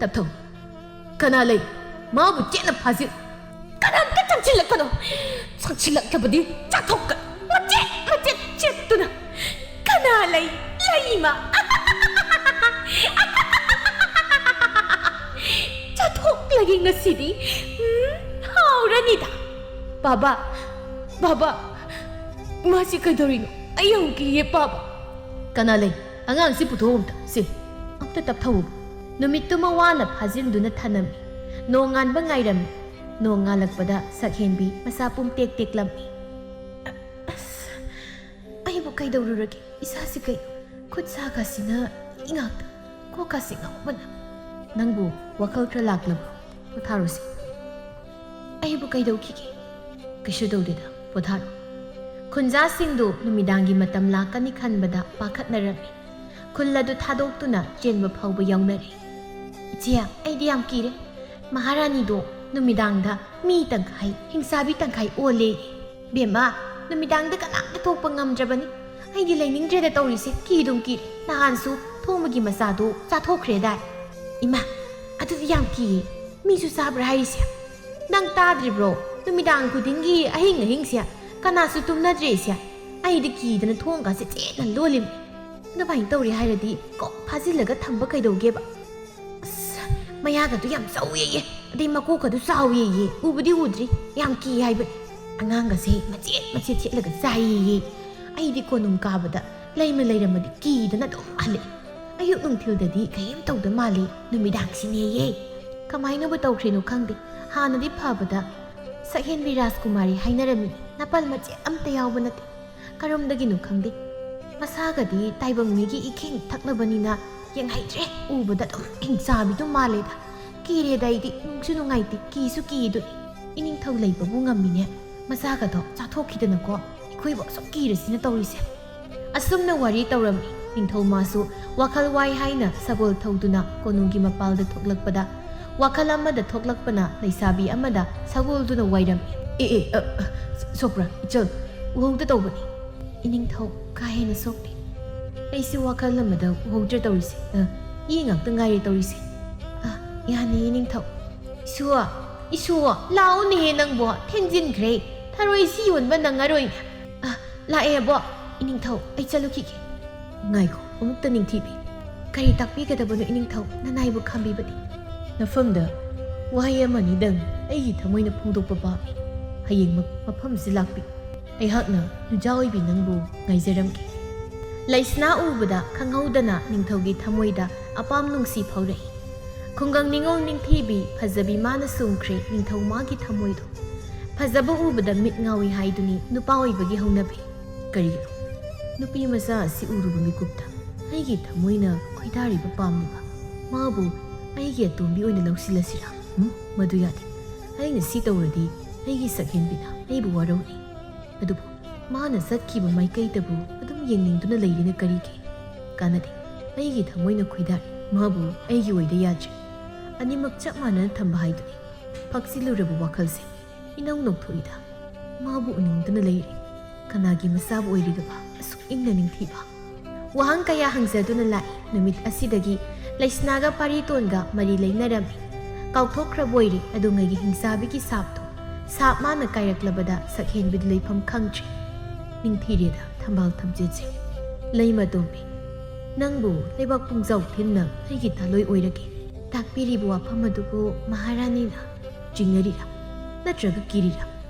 ꯇꯞꯊꯧ꯫ ꯀꯅꯥ ꯂꯩ? ꯃꯥꯕꯨ ꯆꯦꯠꯅ ꯐꯥꯖꯤꯜ꯫" "ꯀꯅꯥꯝꯇ ꯆꯪꯁꯤꯜꯂꯛꯀꯅꯣ꯫ ꯆꯪꯁꯤꯜꯂꯛꯂꯕꯗꯤ ꯆꯥꯊꯣꯛꯀ꯫ ꯃꯆꯦꯠ ꯃꯆꯦꯠ ꯆꯦꯠꯇꯨꯅ꯫ ꯀꯅꯥ ꯂꯩ? ꯂꯩꯃ꯫ ꯆꯥꯊꯣꯛꯂꯒꯦ ꯉꯁꯤꯗꯤ꯫ ꯎꯝ, ꯍꯥꯎꯔꯅꯤꯗ꯫" "ꯕꯥꯕꯥ, ꯕꯥꯕꯥ, ꯃꯥꯁꯤ ꯀꯩꯗꯧꯔꯤꯅꯣ? ꯑꯩ ꯌꯥꯝ ꯀꯤꯌꯦ, ꯕꯥꯕꯥ꯫" "ꯀꯅꯥ ꯂꯩ? ꯑꯉꯥꯡꯁꯤ ꯄꯨꯊꯣꯛꯎ ꯑꯝꯇ, ꯁꯤ꯫ ꯑꯝꯇ ꯇꯞꯊꯧ꯫" ꯅꯨꯃꯤꯠꯇꯨꯃ ꯋꯥꯅ ꯐꯥꯖꯤꯟꯗꯨꯅ ꯊꯅꯝꯃꯤ꯫ ꯅꯣꯡ ꯉꯥꯟꯕ ꯉꯥꯏꯔꯝꯃꯤ꯫ ꯅꯣꯡ ꯉꯥꯜꯂꯛꯄꯗ ꯁꯛꯍꯦꯟꯕꯤ ꯃꯁꯥ ꯄꯨꯝ ꯇꯦꯛ ꯇꯦꯛꯂꯝꯃꯤ꯫ "ꯑꯁ, ꯑꯩꯕꯨ ꯀꯩꯗꯧꯔꯨꯔꯒꯦ? ꯏꯁꯥꯁꯤ ꯀꯩꯅꯣ? ꯈꯨꯠ ꯁꯥꯒꯁꯤꯅ ꯏ ꯉꯥꯛꯇ, ꯀꯣꯛꯀꯁꯤ ꯉꯥꯎꯕꯅ꯫" "ꯅꯪꯕꯨ ꯋꯥꯈꯜ ꯈꯔ ꯂꯥꯛꯂꯕ꯭ꯔꯣ? ꯄꯣꯊꯥꯔꯣꯁꯦ꯫" "ꯑꯩꯕꯨ ꯀꯩꯗꯧꯈꯤꯒꯦ? ꯀꯩꯁꯨ ꯇꯧꯗꯦꯗ, ꯄꯣꯊꯥꯔꯣ꯫" ꯈꯨꯟꯖꯥꯁꯤꯡꯗꯨ ꯅꯨꯃꯤꯗꯥꯡꯒꯤ ꯃꯇꯝ ꯂꯥꯛꯀꯅꯤ ꯈꯟꯕꯗ ꯄꯥꯈꯠꯅꯔꯝꯃꯤ꯫ ꯈꯨꯜ ꯑꯗꯨ ꯊꯥꯗꯣꯛꯇꯨꯅ ꯆꯦꯟꯕ ꯐꯥꯎꯕ ꯌꯥꯎꯅꯔꯦ꯫ "ꯏꯆꯦ, ꯑꯩꯗꯤ ꯌꯥꯝ ꯀꯤꯔꯦ꯫ ꯃꯍꯥꯔꯥꯅꯤꯗꯣ ꯅꯨꯃꯤꯗꯥꯡꯗ ꯃꯤ ꯇꯪꯈꯥꯏ, ꯍꯤꯡꯆꯥꯕꯤ ꯇꯪꯈꯥꯏ ꯑꯣꯜꯂꯦ꯫ ꯕꯦꯝꯃ, ꯅꯨꯃꯤꯗꯥꯡꯗ ꯀꯅꯥꯝꯇ ꯊꯣꯛꯄ ꯉꯝꯗ꯭ꯔꯕꯅꯤ꯫ ꯑꯩꯗꯤ ꯂꯩꯅꯤꯡꯗ꯭ꯔꯦꯗ ꯇꯧꯔꯤꯁꯦ, ꯀꯤꯗꯨꯝ ꯀꯤꯔꯦ꯫ ꯅꯍꯥꯟꯁꯨ ꯊꯣꯡꯕꯒꯤ ꯃꯆꯥꯗꯣ ꯆꯥꯊꯣꯛꯈ꯭ꯔꯦꯗꯥꯏ꯫" "ꯏꯃꯥ, ꯑꯗꯨꯗꯤ ꯌꯥꯝ ꯀꯤꯌꯦ꯫ ꯃꯤꯁꯨ ꯆꯥꯕ꯭ꯔꯥ ꯍꯥꯏꯔꯤꯁꯦ? ꯅꯪ ꯇꯥꯗ꯭ꯔꯤꯕ꯭ꯔꯣ? ꯅꯨꯃꯤꯗꯥꯡ ꯈꯨꯗꯤꯡꯒꯤ ꯑꯍꯤꯡ ꯑꯍꯤꯡꯁꯦ ꯀꯅꯥꯁꯨ ꯇꯨꯝꯅꯗ꯭ꯔꯦꯁꯦ꯫ ꯑꯩꯗꯤ ꯀꯤꯗꯅ ꯊꯣꯡꯒꯥꯁꯦ ꯆꯦꯠꯅ ꯂꯣꯜꯂꯤꯝꯅꯤ꯫ ꯑꯗꯨꯃꯥꯏꯅ ꯇꯧꯔꯦ ꯍꯥꯏꯔꯗꯤ ꯀꯣꯛ ꯐꯥꯖꯤꯜꯂꯒ ꯊꯝꯕ ꯀꯩꯗꯧꯒꯦꯕ?" "ꯑꯁ, ꯃꯌꯥꯒꯗꯨ ꯌꯥꯝ ꯆꯥꯎꯋꯦꯌꯦ, ꯑꯗꯩ ꯃꯀꯣꯛꯀꯗꯨ ꯆꯥꯎꯋꯦꯌꯦ, ꯎꯕꯨꯗꯤ ꯎꯗ꯭ꯔꯤ, ꯌꯥꯝ ꯀꯤ ꯍꯥꯏꯕꯅꯤ꯫ ꯑꯉꯥꯡꯒꯁꯦ ꯃꯆꯦꯠ ꯃꯆꯦꯠ ꯊꯦꯠꯂꯒ ꯆꯥꯏꯌꯦꯌꯦ꯫ ꯑꯩꯗꯤ ꯀꯣꯅꯨꯡ ꯀꯥꯕꯗ ꯂꯩꯃ ꯂꯩꯔꯝꯃꯗꯤ ꯀꯤꯗꯅ ꯑꯗꯨꯝ ꯍꯜꯂꯛꯑꯦ꯫ ꯑꯌꯨꯛ ꯅꯨꯡꯊꯤꯜꯗꯗꯤ ꯀꯔꯤꯝ ꯇꯧꯗ ꯃꯥꯜꯂꯤ, ꯅꯨꯃꯤꯗꯥꯡꯁꯤꯅꯦꯌꯦ꯫ ꯀꯃꯥꯏꯅꯕꯨ ꯇꯧꯈ꯭ꯔꯤꯅꯣ ꯈꯪꯗꯦ꯫ ꯍꯥꯟꯅꯗꯤ ꯐꯕꯗ ꯁꯛꯍꯦꯟꯕꯤ ꯔꯥꯖꯀꯨꯃꯥꯔꯤ ꯍꯥꯏꯅꯔꯝꯃꯤ, ꯅꯥꯄꯜ ꯃꯆꯦꯠ ꯑꯝꯇ ꯌꯥꯎꯕ ꯅꯠꯇꯦ꯫ ꯀꯔꯣꯝꯗꯒꯤꯅꯣ ꯈꯪꯗꯦ꯫ ꯃꯁꯥꯒꯗꯤ ꯇꯥꯏꯕꯪ ꯃꯤꯒꯤ ꯏꯈꯤꯡ ꯊꯛꯂꯕꯅꯤꯅ ꯌꯦꯡꯍꯩꯗ꯭ꯔꯦ, ꯎꯕꯗ ꯑꯗꯨꯝ ꯍꯤꯡꯆꯥꯕꯤꯗꯨ ꯃꯥꯜꯂꯦꯗ꯫ ꯀꯤꯔꯦꯗ ꯑꯩꯗꯤ, ꯅꯨꯡꯁꯨ ꯅꯨꯡꯉꯥꯏꯇꯦ, ꯀꯤꯁꯨ ꯀꯤꯗꯨꯅꯤ꯫ ꯏꯅꯤꯡꯊꯧ ꯂꯩꯕꯕꯨ ꯉꯝꯃꯤꯅꯦ, ꯃꯆꯥꯒꯗꯣ ꯆꯥꯊꯣꯛꯈꯤꯗꯅꯀꯣ꯫ ꯑꯩꯈꯣꯏꯕꯨ ꯑꯁꯨꯛ ꯀꯤꯔꯁꯤꯅ ꯇꯧꯔꯤꯁꯦ꯫ ꯑꯁꯨꯝꯅ ꯋꯥꯔꯤ ꯇꯧꯔꯝꯃꯤ꯫ ꯅꯤꯡꯊꯧ ꯃꯥꯁꯨ ꯋꯥꯈꯜ ꯋꯥꯏ ꯍꯥꯏꯅ ꯁꯒꯣꯜ ꯊꯧꯗꯨꯅ ꯀꯣꯅꯨꯡꯒꯤ ꯃꯄꯥꯜꯗ ꯊꯣꯛꯂꯛꯄꯗ, ꯋꯥꯈꯜ ꯑꯃꯗ ꯊꯣꯛꯂꯛꯄꯅ ꯂꯩꯁꯥꯕꯤ ꯑꯃꯗ ꯁꯒꯣꯜꯗꯨꯅ ꯋꯥꯏꯔꯝꯃꯤ꯫ "ꯑꯦ, ꯑꯦ, ꯑ, ꯑ, ꯁꯣꯛꯄ꯭ꯔꯥ? ꯏꯆꯜ, ꯎꯍꯧꯗ ꯇꯧꯕꯅꯤ꯫" "ꯏꯅꯤꯡꯊꯧ, ꯀꯥ ꯍꯦꯟꯅ ꯁꯣꯛꯇꯦ꯫ ꯑꯩꯁꯨ ꯋꯥꯈꯜ ꯑꯃꯗ ꯎꯍꯧꯗ꯭ꯔꯦ ꯇꯧꯔꯤꯁꯦ꯫ ꯑ, ꯏ ꯉꯥꯛꯇ ꯉꯥꯏꯔꯦ ꯇꯧꯔꯤꯁꯦ꯫ ꯑ, ꯌꯥꯅꯤ, ꯏꯅꯤꯡꯊꯧ꯫" "ꯏꯁꯨ, ꯏꯁꯨ, ꯂꯥꯛꯎꯅꯦꯍꯦ ꯅꯪꯕꯣ, ꯊꯦꯡꯖꯤꯟꯈ꯭ꯔꯦ꯫ ꯊꯔꯣꯏ ꯁꯤ ꯌꯣꯟꯕ ꯅꯪꯉꯔꯣꯏꯅꯦ꯫" "ꯑ, ꯂꯥꯛꯑꯦꯕꯣ꯫ ꯏꯅꯤꯡꯊꯧ, ꯑꯩ ꯆꯠꯂꯨꯈꯤꯒꯦ꯫" "ꯉꯥꯏꯈꯣ, ꯑꯃꯨꯛꯇ ꯅꯤꯡꯊꯤꯕꯤ꯫ ꯀꯔꯤ ꯇꯥꯛꯄꯤꯒꯗꯕꯅꯣ ꯏꯅꯤꯡꯊꯧ? ꯅꯅꯥꯏꯕꯨ ꯈꯥꯝꯕꯤꯕꯅꯤ꯫" "ꯅꯐꯝꯗ ꯋꯥꯍꯩ ꯑꯃꯅꯤꯗꯪ ꯑꯩꯒꯤ ꯊꯃꯣꯏꯅ ꯐꯣꯡꯗꯣꯛꯄ ꯄꯥꯝꯃꯤ꯫ ꯍꯌꯦꯡꯃꯛ ꯃꯐꯝꯁꯤ ꯂꯥꯛꯄꯤꯌꯨ꯫ ꯑꯩꯍꯥꯛꯅ ꯌꯨꯝꯖꯥ ꯑꯣꯏꯕꯤ ꯅꯪꯕꯨ ꯉꯥꯏꯖꯔꯝꯒꯦ꯫" ꯂꯩꯁꯅꯥ ꯎꯕꯗ ꯈꯪꯍꯧꯗꯅ ꯅꯤꯡꯊꯧꯒꯤ ꯊꯃꯣꯏꯗ ꯑꯄꯥꯝ ꯅꯨꯡꯁꯤ ꯐꯥꯎꯔꯛꯏ꯫ ꯈꯨꯡꯒꯪ ꯅꯤꯉꯣꯜ ꯅꯤꯡꯊꯤꯕꯤ ꯐꯖꯕꯤ ꯃꯥꯅ ꯁꯨꯝꯈ꯭ꯔꯦ ꯅꯤꯡꯊꯧ ꯃꯥꯒꯤ ꯊꯃꯣꯏꯗꯣ꯫ ꯐꯖꯕ ꯎꯕꯗ ꯃꯤꯠ ꯉꯥꯎꯏ ꯍꯥꯏꯗꯨꯅꯤ ꯅꯨꯄꯥ ꯑꯣꯏꯕꯒꯤ ꯍꯧꯅꯕꯤ꯫ ꯀꯔꯤꯒꯤꯅꯣ ꯅꯨꯄꯤ ꯃꯆꯥ ꯑꯁꯤ ꯎꯔꯨꯕ ꯃꯤꯀꯨꯞꯇ ꯑꯩꯒꯤ ꯊꯃꯣꯏꯅ ꯈꯣꯏꯗꯥꯔꯤꯕ ꯄꯥꯝꯂꯤꯕ? ꯃꯥꯕꯨ ꯑꯩꯒꯤ ꯑꯇꯣꯝꯕꯤ ꯑꯣꯏꯅ ꯂꯧꯁꯤꯜꯂꯁꯤꯔꯥ? ꯎꯝ, ꯃꯗꯨ ꯌꯥꯗꯦ꯫ ꯑꯩꯅ ꯁꯤ ꯇꯧꯔꯗꯤ ꯑꯩꯒꯤ ꯁꯛꯍꯦꯟꯕꯤꯅ ꯑꯩꯕꯨ ꯋꯥꯔꯧꯅꯤ꯫ ꯑꯗꯨꯕꯨ ꯃꯥꯅ ꯆꯠꯈꯤꯕ ꯃꯥꯏꯀꯩꯗꯕꯨ ꯑꯗꯨꯝ ꯌꯦꯡꯅꯤꯡꯗꯨꯅ ꯂꯩꯔꯤꯅ ꯀꯔꯤꯒꯤ? ꯀꯥꯟꯅꯗꯦ꯫ ꯑꯩꯒꯤ ꯊꯃꯣꯏꯅ ꯈꯣꯏꯗꯥꯔꯤ꯫ ꯃꯥꯕꯨ ꯑꯩꯒꯤ ꯑꯣꯏꯗ ꯌꯥꯗ꯭ꯔꯦ꯫ ꯑꯅꯤꯃꯛ ꯆꯞ ꯃꯥꯟꯅꯅ ꯊꯝꯕ ꯍꯥꯏꯗꯨꯅꯤ꯫ ꯐꯛꯆꯤꯜꯂꯨꯔꯕ ꯋꯥꯈꯜꯁꯦ ꯏꯅꯧ ꯅꯧꯊꯣꯛꯏꯗ꯫ ꯃꯥꯕꯨ ꯎꯅꯤꯡꯗꯨꯅ ꯂꯩꯔꯤ꯫ ꯀꯅꯥꯒꯤ ꯃꯆꯥꯕꯨ ꯑꯣꯏꯔꯤꯒꯕ ꯑꯁꯨꯛ ꯏꯪꯅ ꯅꯤꯡꯊꯤꯕ? ꯋꯥꯍꯪ ꯀꯌꯥ ꯍꯪꯖꯗꯨꯅ ꯂꯥꯛꯏ꯫ ꯅꯨꯃꯤꯠ ꯑꯁꯤꯗꯒꯤ ꯂꯩꯁꯅꯥꯒ ꯄꯥꯔꯤꯇꯣꯟꯒ ꯃꯔꯤ ꯂꯩꯅꯔꯝꯃꯤ꯫ ꯀꯥꯎꯊꯣꯛꯈ꯭ꯔꯕ ꯑꯣꯏꯔꯦ ꯑꯗꯨꯉꯩꯒꯤ ꯍꯤꯡꯆꯥꯕꯤꯒꯤ ꯁꯥꯞꯇꯣ꯫ ꯁꯥꯞ ꯃꯥꯅ ꯀꯥꯏꯔꯛꯂꯕꯗ ꯁꯛꯍꯦꯟꯕꯤꯗꯨ ꯂꯩꯐꯝ ꯈꯪꯗ꯭ꯔꯦ꯫ ꯅꯤꯡꯊꯤꯔꯦꯗ ꯊꯝꯕꯥꯜ ꯊꯝꯆꯦꯠꯁꯦ꯫ ꯂꯩꯃ ꯇꯣꯝꯕꯤ, ꯅꯪꯕꯨ ꯂꯩꯕꯥꯛ ꯄꯨꯡꯖꯥꯎ ꯊꯤꯟꯅ ꯑꯩꯒꯤ ꯊꯥꯂꯣꯏ ꯑꯣꯏꯔꯒꯦ꯫ ꯇꯥꯛꯄꯤꯔꯤꯕ ꯋꯥꯐꯝ ꯑꯗꯨꯕꯨ ꯃꯍꯥꯔꯥꯅꯤꯅ ꯆꯤꯡꯅꯔꯤꯔꯥ? ꯅꯠꯇ꯭ꯔꯒ ꯀꯤꯔꯤꯔꯥ?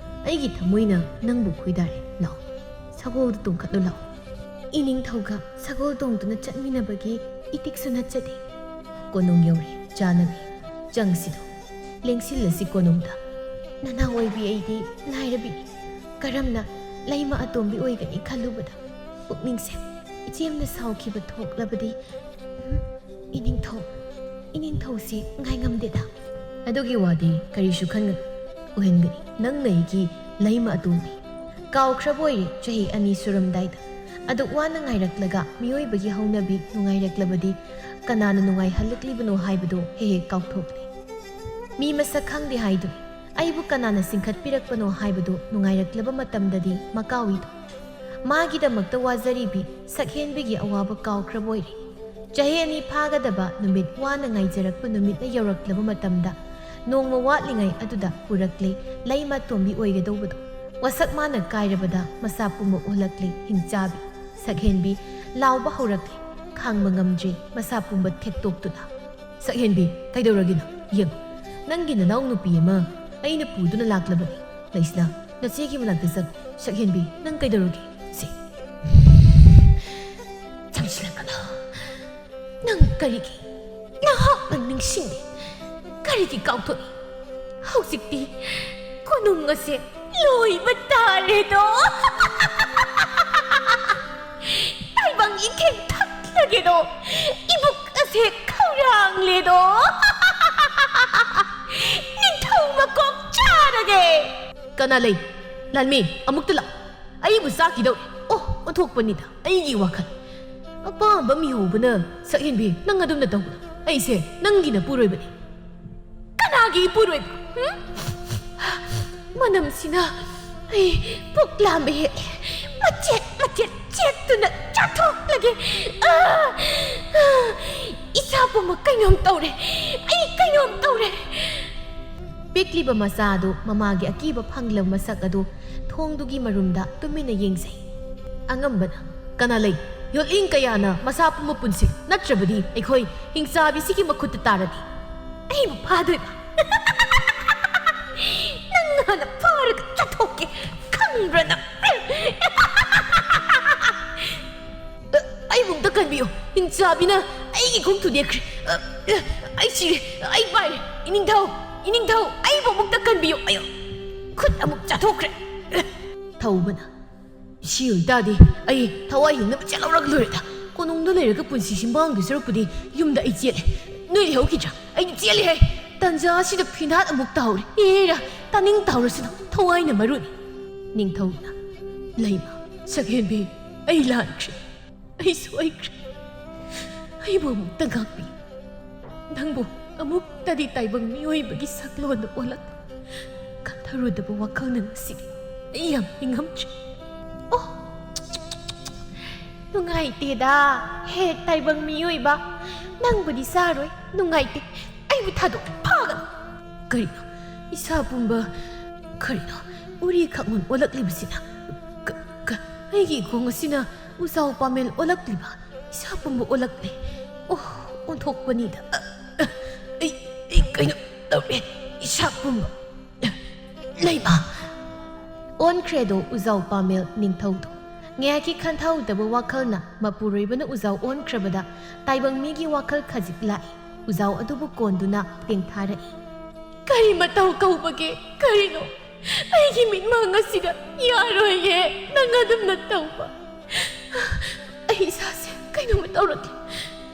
ꯑꯩꯒꯤ ꯊꯃꯣꯏꯅ ꯅꯪꯕꯨ ꯈꯣꯏꯗꯥꯔꯦ꯫ ꯂꯥꯛꯑꯣ, ꯁꯒꯣꯜꯗ ꯇꯣꯡꯈꯠꯂꯨ ꯂꯥꯛꯑꯣ꯫ ꯏꯅꯤꯡꯊꯧꯒ ꯁꯒꯣꯜ ꯇꯣꯡꯗꯨꯅ ꯆꯠꯃꯤꯟꯅꯕꯒꯤ ꯏꯇꯤꯛꯁꯨ ꯅꯠꯆꯗꯦ꯫ ꯀꯣꯅꯨꯡ ꯌꯧꯔꯦ, ꯆꯥꯅꯕꯤ꯫ ꯆꯪꯁꯤꯗꯣ꯫ ꯂꯦꯡꯁꯤꯜꯂꯁꯤ ꯀꯣꯅꯨꯡꯗ꯫ ꯅꯅꯥꯎ ꯑꯣꯏꯕꯤ ꯑꯩꯗꯤ ꯂꯥꯏꯔꯕꯤꯅꯤ꯫ ꯀꯔꯝꯅ ꯂꯩꯃ ꯑꯇꯣꯝꯕꯤ ꯑꯣꯏꯒꯅꯤ ꯈꯜꯂꯨꯕꯗ ꯄꯨꯛꯅꯤꯡꯁꯦ ꯏꯆꯦꯝꯅ ꯁꯥꯎꯈꯤꯕ ꯊꯣꯛꯂꯕꯗꯤ, ꯎꯝ, ꯏꯅꯤꯡꯊꯧ, ꯏꯅꯤꯡꯊꯧꯁꯤ ꯉꯥꯏꯉꯝꯗꯦꯗ꯫ ꯑꯗꯨꯒꯤ ꯋꯥꯗꯤ ꯀꯔꯤꯁꯨ ꯈꯟꯒꯅꯨ, ꯎꯍꯟꯒꯅꯤ ꯅꯪꯅ ꯑꯩꯒꯤ ꯂꯩꯃ ꯑꯇꯣꯝꯕꯤ꯫ ꯀꯥꯎꯈ꯭ꯔꯕ ꯑꯣꯏꯔꯦ ꯆꯍꯤ ꯑꯅꯤ ꯁꯨꯔꯝꯗꯥꯏꯗ꯫ ꯑꯗꯨꯛ ꯋꯥꯅ ꯉꯥꯏꯔꯛꯂꯒ ꯃꯤꯑꯣꯏꯕꯒꯤ ꯍꯧꯅꯕꯤ ꯅꯨꯡꯉꯥꯏꯔꯛꯂꯕꯗꯤ ꯀꯅꯥꯅ ꯅꯨꯡꯉꯥꯏꯍꯜꯂꯛꯂꯤꯕꯅꯣ ꯍꯥꯏꯕꯗꯨ ꯍꯦꯛ ꯍꯦꯛ ꯀꯥꯎꯊꯣꯛꯂꯦ꯫ ꯃꯤ ꯃꯁꯛ ꯈꯪꯗꯦ ꯍꯥꯏꯗꯨꯅꯤ꯫ ꯑꯩꯕꯨ ꯀꯅꯥꯅ ꯆꯤꯡꯈꯠꯄꯤꯔꯛꯄꯅꯣ ꯍꯥꯏꯕꯗꯨ ꯅꯨꯡꯉꯥꯏꯔꯛꯂꯕ ꯃꯇꯝꯗꯗꯤ ꯃꯀꯥꯎꯏꯗꯣ꯫ ꯃꯥꯒꯤꯗꯃꯛꯇ ꯋꯥꯖꯔꯤꯕꯤ ꯁꯛꯍꯦꯟꯕꯤꯒꯤ ꯑꯋꯥꯕ ꯀꯥꯎꯈ꯭ꯔꯕ ꯑꯣꯏꯔꯦ꯫ ꯆꯍꯤ ꯑꯅꯤ ꯐꯥꯒꯗꯕ ꯅꯨꯃꯤꯠ ꯋꯥꯅ ꯉꯥꯏꯖꯔꯛꯄ ꯅꯨꯃꯤꯠꯅ ꯌꯧꯔꯛꯂꯕ ꯃꯇꯝꯗ ꯅꯣꯡꯃ ꯋꯥꯠꯂꯤꯉꯩ ꯑꯗꯨꯗ ꯄꯨꯔꯛꯂꯦ ꯂꯩꯃ ꯇꯣꯝꯕꯤ ꯑꯣꯏꯒꯗꯧꯕꯗꯣ꯫ ꯋꯥꯁꯛ ꯃꯥꯅ ꯀꯥꯏꯔꯕꯗ ꯃꯁꯥ ꯄꯨꯝꯕ ꯑꯣꯜꯂꯛꯂꯦ ꯍꯤꯡꯆꯥꯕꯤ꯫ ꯁꯛꯍꯦꯟꯕꯤ ꯂꯥꯎꯕ ꯍꯧꯔꯛꯂꯦ꯫ ꯈꯥꯡꯕ ꯉꯝꯗ꯭ꯔꯦ ꯃꯁꯥ ꯄꯨꯝꯕ ꯊꯦꯛꯇꯣꯛꯇꯨꯅ꯫ ꯁꯛꯍꯦꯟꯕꯤ, ꯀꯩꯗꯧꯔꯒꯦ ꯅꯪ? ꯌꯦꯡꯉꯨ, ꯅꯪꯒꯤ ꯅꯅꯥꯎ ꯅꯨꯄꯤ ꯑꯃ ꯑꯩꯅ ꯄꯨꯗꯨꯅ ꯂꯥꯛꯂꯕꯅꯤ꯫ ꯂꯩꯁꯅꯥ, ꯅꯆꯦꯒꯤ ꯃꯅꯥꯛꯇ ꯆꯠ꯫ ꯁꯛꯍꯦꯟꯕꯤ, ꯅꯪ ꯀꯩꯗꯧꯔꯒꯦ? ꯁꯤ, ꯆꯪꯁꯤꯜꯂꯛꯀꯅꯨ꯫ ꯅꯪ ꯀꯔꯤꯒꯤ ꯅꯍꯥꯛꯅ ꯅꯤꯡꯁꯤꯡꯗꯦ? ꯀꯔꯤꯒꯤ ꯀꯥꯎꯊꯣꯛꯏ? ꯍꯧꯖꯤꯛꯇꯤ ꯀꯣꯅꯨꯡ ꯑꯁꯦ ꯂꯣꯏꯕ ꯇꯥꯔꯦꯗꯣ꯫ ꯇꯥꯏꯕꯪ ꯏꯊꯦꯟ ꯊꯛꯂꯒꯦꯗꯣ꯫ ꯏꯕꯨꯛ ꯑꯁꯦ ꯈꯧꯔꯥꯡꯂꯦꯗꯣ꯫ ꯅꯤꯡꯊꯧ ꯃꯀꯣꯛ ꯆꯥꯔꯒꯦ꯫ ꯀꯅꯥ ꯂꯩ? ꯂꯥꯟꯃꯤ, ꯑꯃꯨꯛꯇ ꯂꯥꯛ꯫ ꯑꯩꯕꯨ ꯆꯥꯈꯤꯗꯧꯔꯦ꯫ ꯑꯣ, ꯑꯣꯟꯊꯣꯛꯄꯅꯤꯗ ꯑꯩꯒꯤ ꯋꯥꯈꯜ꯫ ꯑꯄꯥꯝꯕ ꯃꯤꯍꯧꯕꯅ ꯁꯛꯍꯦꯟꯕꯤ, ꯅꯪ ꯑꯗꯨꯝꯅ ꯇꯧꯒꯅꯨ꯫ ꯑꯩꯁꯦ ꯅꯪꯒꯤ ꯅꯄꯨꯔꯣꯏꯕꯅꯤ꯫ ꯀꯅꯥꯒꯤ ꯏꯄꯨꯔꯣꯏꯕ? ꯍꯨꯝ? ꯃꯅꯝꯁꯤꯅ ꯑꯩ ꯄꯨꯛ ꯂꯥꯝꯕ ꯍꯦꯜꯂꯦ꯫ ꯃꯆꯦꯠ ꯃꯆꯦꯠ ꯆꯦꯠꯇꯨꯅ ꯆꯥꯊꯣꯛꯂꯒꯦ꯫ ꯑꯥ! ꯑꯥ! ꯏꯁꯥ ꯄꯨꯝꯕ ꯀꯩꯅꯣꯝ ꯇꯧꯔꯦ꯫ ꯑꯩ ꯀꯩꯅꯣꯝ ꯇꯧꯔꯦ꯫ ꯄꯤꯛꯂꯤꯕ ꯃꯆꯥ ꯑꯗꯨ ꯃꯃꯥꯒꯤ ꯑꯀꯤꯕ ꯐꯪꯂꯕ ꯃꯁꯛ ꯑꯗꯨ ꯊꯣꯡꯗꯨꯒꯤ ꯃꯔꯨꯝꯗ ꯇꯨꯃꯤꯟꯅ ꯌꯦꯡꯖꯩ꯫ ꯑꯉꯝꯕꯅ, "ꯀꯅꯥ ꯂꯩ? ꯌꯣꯠꯂꯤꯡ ꯀꯌꯥꯅ ꯃꯁꯥ ꯄꯨꯝꯕ ꯄꯨꯟꯁꯤ, ꯅꯠꯇ꯭ꯔꯕꯗꯤ ꯑꯩꯈꯣꯏ ꯍꯤꯡꯆꯥꯕꯤꯁꯤꯒꯤ ꯃꯈꯨꯠꯇ ꯇꯥꯔꯅꯤ꯫" "ꯑꯩꯕꯨ ꯐꯥꯗꯣꯏꯕ? ꯅꯪ ꯍꯥꯟꯅ ꯐꯥꯔꯒ ꯆꯥꯊꯣꯛꯀꯦ, ꯈꯪꯕ꯭ꯔꯥ ꯅꯪ?" "ꯑ, ꯑꯩꯕꯨ ꯑꯝꯇ ꯀꯟꯕꯤꯌꯨ, ꯍꯤꯡꯆꯥꯕꯤꯅ ꯑꯩ ꯈꯣꯡ ꯊꯨꯗꯦꯛꯈ꯭ꯔꯦ꯫ ꯑ, ꯑ, ꯑꯩ ꯁꯤꯔꯦ꯫ ꯑꯩ ꯄꯥꯏꯔꯦ꯫ ꯏꯅꯤꯡꯊꯧ, ꯏꯅꯤꯡꯊꯧ, ꯑꯩꯕꯨ ꯑꯃꯨꯛꯇ ꯀꯟꯕꯤꯌꯨ꯫ ꯑꯌꯣ, ꯈꯨꯠ ꯑꯃꯨꯛ ꯆꯥꯊꯣꯛꯈ꯭ꯔꯦ꯫ ꯊꯧꯕꯅ, "ꯁꯤ ꯑꯣꯏꯇꯥꯔꯗꯤ ꯑꯩ ꯊꯋꯥꯏ ꯍꯤꯡꯅꯕ ꯆꯦꯜꯍꯧꯔꯒ ꯂꯣꯏꯔꯦꯗ꯫ ꯀꯣꯅꯨꯡꯗ ꯂꯩꯔꯒ ꯄꯨꯟꯁꯤꯁꯤ ꯃꯥꯡꯗꯣꯏ ꯁꯔꯨꯛꯄꯨꯗꯤ ꯌꯨꯝꯗ ꯑꯩ ꯆꯦꯜꯂꯦ꯫ ꯅꯣꯏ ꯂꯩꯍꯧꯈꯤꯗ꯭ꯔꯥ? ꯑꯩ ꯆꯦꯜꯂꯦꯍꯦ꯫ ꯇꯟꯖꯥ ꯑꯁꯤꯗ ꯐꯤꯅꯥꯠ ꯑꯃꯨꯛ ꯇꯥꯍꯧꯔꯦ꯫ ꯑꯦꯔꯥ, ꯇꯥꯅꯤꯡ ꯇꯥꯍꯧꯔꯁꯅꯨ, ꯊꯋꯥꯏꯅ ꯃꯔꯨꯅꯤ꯫" ꯅꯤꯡꯊꯧꯅ, "ꯂꯩꯃ, ꯁꯛꯍꯦꯟꯕꯤ, ꯑꯩ ꯂꯥꯟꯈ꯭ꯔꯦ꯫ ꯑꯩ ꯁꯣꯏꯈ꯭ꯔꯦ꯫ ꯑꯩꯕꯨ ꯑꯃꯨꯛꯇ ꯉꯥꯛꯄꯤ꯫ ꯅꯪꯕꯨ ꯑꯃꯨꯛꯇꯗꯤ ꯇꯥꯏꯕꯪ ꯃꯤꯑꯣꯏꯕꯒꯤ ꯁꯛꯂꯣꯟꯗ ꯑꯣꯜꯂꯛ ꯈꯟꯊꯔꯨꯗꯕ ꯋꯥꯈꯜꯅ ꯉꯁꯤꯗꯤ ꯑꯩ ꯌꯥꯝ ꯅꯤꯡꯉꯝꯗ꯭ꯔꯦ꯫" "ꯑꯣ, ꯅꯨꯡꯉꯥꯏꯇꯦꯗ꯫ ꯍꯦ, ꯇꯥꯏꯕꯪ ꯃꯤꯑꯣꯏꯕ, ꯅꯪꯕꯨꯗꯤ ꯆꯥꯔꯣꯏ꯫ ꯅꯨꯡꯉꯥꯏꯇꯦ꯫ ꯑꯩꯕꯨ ꯊꯥꯗꯣꯛ ꯐꯥꯒꯅꯨ꯫" ꯀꯔꯤꯅꯣ? ꯏꯁꯥ ꯄꯨꯝꯕ, ꯀꯔꯤꯅꯣ? ꯎꯔꯤ ꯈꯥꯛꯃꯟ ꯑꯣꯜꯂꯛꯂꯤꯕꯁꯤꯅ? ꯀ-, ꯀ-, ꯑꯩꯒꯤ ꯈꯣꯡ ꯑꯁꯤꯅ ꯎꯖꯥꯎ ꯄꯥꯃꯦꯜ ꯑꯣꯜꯂꯛꯂꯤꯕ? ꯏꯁꯥ ꯄꯨꯝꯕ ꯑꯣꯜꯂꯛꯂꯦ꯫ ꯑꯣ, ꯑꯣꯟꯊꯣꯛꯄꯅꯤꯗ꯫ ꯑ, ꯑ, ꯑꯩ, ꯑꯩ ꯀꯩꯅꯣ ꯇꯧꯔꯦ꯫ ꯏꯁꯥ ꯄꯨꯝꯕ꯫ ꯂꯩꯃ! ꯑꯣꯟꯈ꯭ꯔꯦꯗꯣ ꯎꯖꯥꯎ ꯄꯥꯃꯦꯜ ꯅꯤꯡꯊꯧꯗꯣ꯫ ꯉꯥꯏꯍꯥꯛꯀꯤ ꯈꯟꯊꯍꯧꯗꯕ ꯋꯥꯈꯜꯅ ꯃꯄꯨꯔꯣꯏꯕꯅ ꯎꯖꯥꯎ ꯑꯣꯟꯈ꯭ꯔꯕꯗ ꯇꯥꯏꯕꯪ ꯃꯤꯒꯤ ꯋꯥꯈꯜ ꯈꯖꯤꯛ ꯂꯥꯛꯏ꯫ ꯎꯖꯥꯎ ꯑꯗꯨꯕꯨ ꯀꯣꯟꯗꯨꯅ ꯇꯦꯡꯊꯥꯔꯛꯏ꯫ "ꯀꯔꯤ ꯃꯇꯧ ꯀꯧꯕꯒꯦ? ꯀꯔꯤꯅꯣ? ꯑꯩꯒꯤ ꯃꯤꯠꯃꯥꯡ ꯑꯁꯤꯗ ꯌꯥꯔꯣꯏꯌꯦ, ꯅꯪ ꯑꯗꯨꯝꯅ ꯇꯧꯕ꯫ ꯑꯩ ꯏꯁꯥꯁꯦ ꯀꯩꯅꯣꯝꯃ ꯇꯧꯔꯛꯀꯦ꯫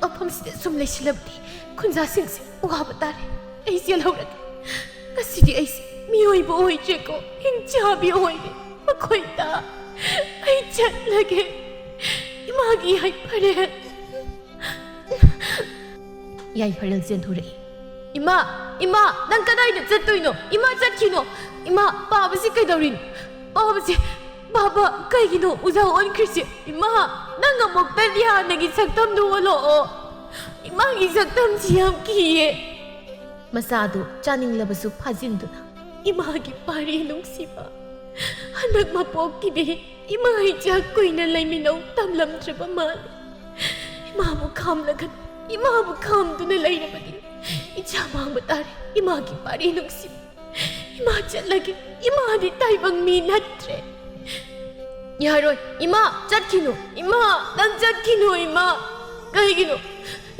ꯃꯐꯝꯁꯤꯗ ꯁꯨꯝ ꯂꯩꯁꯤꯜꯂꯕꯗꯤ ꯈꯨꯟꯖꯥꯁꯤꯡꯁꯦ ꯋꯥꯕ ꯇꯥꯔꯦ꯫ ꯑꯩ ꯆꯦꯜꯍꯧꯔꯒꯦ꯫ ꯉꯁꯤꯗꯤ ꯑꯩꯁꯦ ꯃꯤꯑꯣꯏꯕ ꯑꯣꯏꯗ꯭ꯔꯦꯀꯣ, ꯍꯤꯡꯆꯥꯕꯤ ꯑꯣꯏꯔꯦ꯫ ꯃꯈꯣꯏꯗ ꯑꯩ ꯆꯠꯂꯒꯦ꯫ ꯏꯃꯥꯒꯤ ꯌꯥꯏꯐꯔꯦꯜ꯫" ꯌꯥꯏꯐꯔꯦꯜ ꯆꯦꯟꯊꯣꯔꯛꯏ꯫ "ꯏꯃꯥ, ꯏꯃꯥ, ꯅꯪ ꯀꯗꯥꯏꯗ ꯆꯠꯇꯣꯏꯅꯣ? ꯏꯃꯥ, ꯆꯠꯈꯤꯅꯣ꯫ ꯏꯃꯥ, ꯄꯥꯕꯁꯤ ꯀꯩꯗꯧꯔꯤꯅꯣ? ꯄꯥꯕꯁꯤ, ꯕꯥꯕꯥ, ꯀꯩꯒꯤꯅꯣ ꯎꯖꯥꯎ ꯑꯣꯟꯈ꯭ꯔꯤꯁꯦ? ꯏꯃꯥ, ꯅꯪ ꯑꯃꯨꯛꯇꯗꯤ ꯍꯥꯟꯅꯒꯤ ꯁꯛꯇꯝꯗꯨ ꯑꯣꯜꯂꯛꯑꯣ꯫ ꯏꯃꯥꯒꯤ ꯁꯛꯇꯝꯁꯤ ꯌꯥꯝ ꯀꯤꯌꯦ꯫" ꯃꯆꯥꯗꯨ ꯆꯥꯅꯤꯡꯂꯕꯁꯨ ꯐꯥꯖꯤꯟꯗꯨꯅ, "ꯏꯃꯥꯒꯤ ꯄꯥꯔꯤ ꯅꯨꯡꯁꯤꯕ, ꯍꯟꯗꯛ ꯃꯄꯣꯛꯀꯤꯗꯤ ꯏꯃꯥ ꯏꯆꯥ ꯀꯨꯏꯅ ꯂꯩꯃꯤꯟꯅꯧ ꯇꯝꯂꯝꯗ꯭ꯔꯕ ꯃꯥꯜꯂꯦ꯫ ꯏꯃꯥꯕꯨ ꯈꯥꯝꯂꯒ, ꯏꯃꯥꯕꯨ ꯈꯥꯝꯗꯨꯅ ꯂꯩꯔꯕꯗꯤ ꯏꯆꯥ ꯃꯥꯡꯕ ꯇꯥꯔꯦ꯫ ꯏꯃꯥꯒꯤ ꯄꯥꯔꯤ ꯅꯨꯡꯁꯤꯕ, ꯏꯃꯥ ꯆꯠꯂꯒꯦ꯫ ꯏꯃꯥꯗꯤ ꯇꯥꯏꯕꯪ ꯃꯤ ꯅꯠꯇ꯭ꯔꯦ꯫" "ꯌꯥꯔꯣꯏ, ꯏꯃꯥ, ꯆꯠꯈꯤꯅꯨ꯫ ꯏꯃꯥ, ꯅꯪ ꯆꯠꯈꯤꯅꯨ, ꯏꯃꯥ꯫ ꯀꯩꯒꯤꯅꯣ?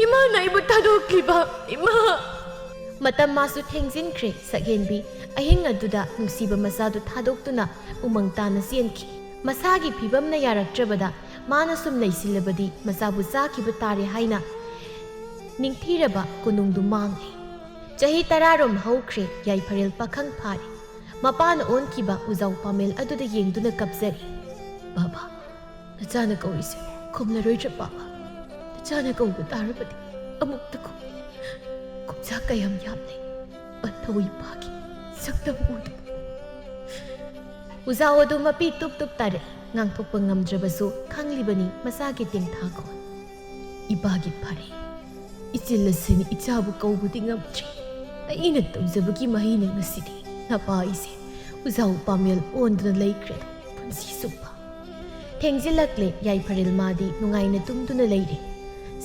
ꯏꯃꯥꯅ ꯑꯩꯕꯨ ꯊꯥꯗꯣꯛꯂꯤꯕ꯫ ꯏꯃꯥ! ꯃꯇꯝ ꯃꯥꯁꯨ ꯊꯦꯡꯖꯤꯟꯈ꯭ꯔꯦ꯫ ꯁꯛꯍꯦꯟꯕꯤ ꯑꯍꯤꯡ ꯑꯗꯨꯗ ꯅꯨꯡꯁꯤꯕ ꯃꯆꯥꯗꯨ ꯊꯥꯗꯣꯛꯇꯨꯅ ꯎꯃꯪ ꯇꯥꯅ ꯆꯦꯟꯈꯤ꯫ ꯃꯁꯥꯒꯤ ꯐꯤꯕꯝꯅ ꯌꯥꯔꯛꯇ꯭ꯔꯕꯗ ꯃꯥꯅ ꯁꯨꯝ ꯂꯩꯁꯤꯜꯂꯕꯗꯤ ꯃꯆꯥꯕꯨ ꯆꯥꯈꯤꯕ ꯇꯥꯔꯦ ꯍꯥꯏꯅ ꯅꯤꯡꯊꯤꯔꯕ ꯀꯣꯅꯨꯡꯗꯨ ꯃꯥꯡꯂꯦ꯫ ꯆꯍꯤ ꯇꯔꯥꯔꯣꯝ ꯍꯧꯈ꯭ꯔꯦ꯫ ꯌꯥꯏꯐꯔꯦꯜ ꯄꯥꯈꯪ ꯐꯥꯔꯦ꯫ ꯃꯄꯥꯅ ꯑꯣꯟꯈꯤꯕ ꯎꯖꯥꯎ ꯄꯥꯃꯦꯜ ꯑꯗꯨꯗ ꯌꯦꯡꯗꯨꯅ ꯀꯞꯆꯔꯤ꯫ "ꯕꯥꯕꯥ, ꯅꯆꯥꯅ ꯀꯧꯔꯤꯁꯦ ꯈꯨꯝꯂꯔꯣꯏꯗ꯭ꯔ ꯕꯥꯕꯥ? ꯅꯆꯥꯅ ꯀꯧꯕ ꯇꯥꯔꯕꯗꯤ ꯑꯃꯨꯛꯇ ꯈꯨꯝ꯫ ꯀꯨꯝꯖꯥ ꯀꯌꯥꯝ ꯌꯥꯝꯂꯦ ꯄꯟꯊꯧ ꯏꯄꯥꯒꯤ ꯁꯛꯇꯝ ꯎꯗꯕ꯫" ꯎꯖꯥꯎ ꯑꯗꯨ ꯃꯄꯤ ꯇꯨꯞ ꯇꯨꯞ ꯇꯥꯔꯛꯏ꯫ ꯉꯥꯡꯊꯣꯛꯄ ꯉꯝꯗ꯭ꯔꯕꯁꯨ ꯈꯪꯂꯤꯕꯅꯤ ꯃꯆꯥꯒꯤ ꯇꯦꯡꯊꯥꯈꯣꯜ꯫ "ꯏꯄꯥꯒꯤ ꯐꯔꯦ, ꯏꯆꯤꯜ ꯑꯁꯤꯅ ꯏꯆꯥꯕꯨ ꯀꯧꯕꯗꯤ ꯉꯝꯗ꯭ꯔꯤ꯫ ꯑꯩꯅ ꯇꯧꯖꯕꯒꯤ ꯃꯍꯩꯅ ꯉꯁꯤꯗꯤ ꯅꯄꯥ ꯑꯩꯁꯦ ꯎꯖꯥꯎ ꯄꯥꯃꯦꯜ ꯑꯣꯟꯗꯨꯅ ꯂꯩꯈ꯭ꯔꯦ ꯄꯨꯟꯁꯤ ꯆꯨꯞꯄ꯫" ꯊꯦꯡꯖꯤꯜꯂꯛꯂꯦ꯫ ꯌꯥꯏꯐꯔꯦꯜ ꯃꯥꯗꯤ ꯅꯨꯡꯉꯥꯏꯅ ꯇꯨꯝꯗꯨꯅ ꯂꯩꯔꯦ꯫